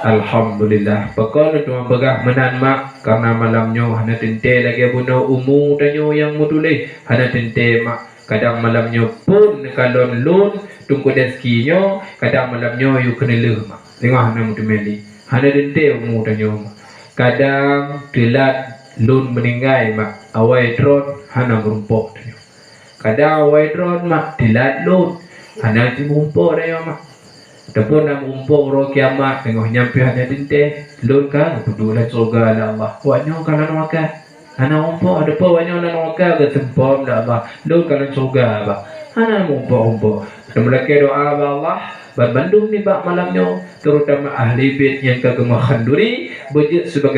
Alhamdulillah. Pakon lôn tuan peugah meunan mak? Karena malam nyoe hana teuntée lagée bunoe umu tanyoe nyang meutuléh, hana teuntée mak. Kadang malam nyoe phon neukalon lôn Teungku Dezki nyoe, kadang malam nyoe yue keuneulheueh mak. Teungoh hana meuteumé lé. Hana teuntée umu tanyoe mak. Kadang teulat lôn meuninggai mak, awai droen hana meurumpok tanyoe. Kadang awai droen mak, teulat lôn hana meurumpok tanyoe mak. Ataupun na meurumpok uroe kiamat, teungoh nyan pih hana teuntée, lôn ka geupeuduek lam syeuruga lé Allah. Awak nyoe ka lam neuraka. Hana meurumpok, teupeu awak nyoe lam neuraka geuseumpom lé Allah. Lôn ka lam syeuruga bah. Hana meurumpok-rumpok. Lôn meulakée doá bak Allah, banmandum nibak malam nyoe, terutama ahli bait nyang ka geumeuhanduri, beujeuet sibagoe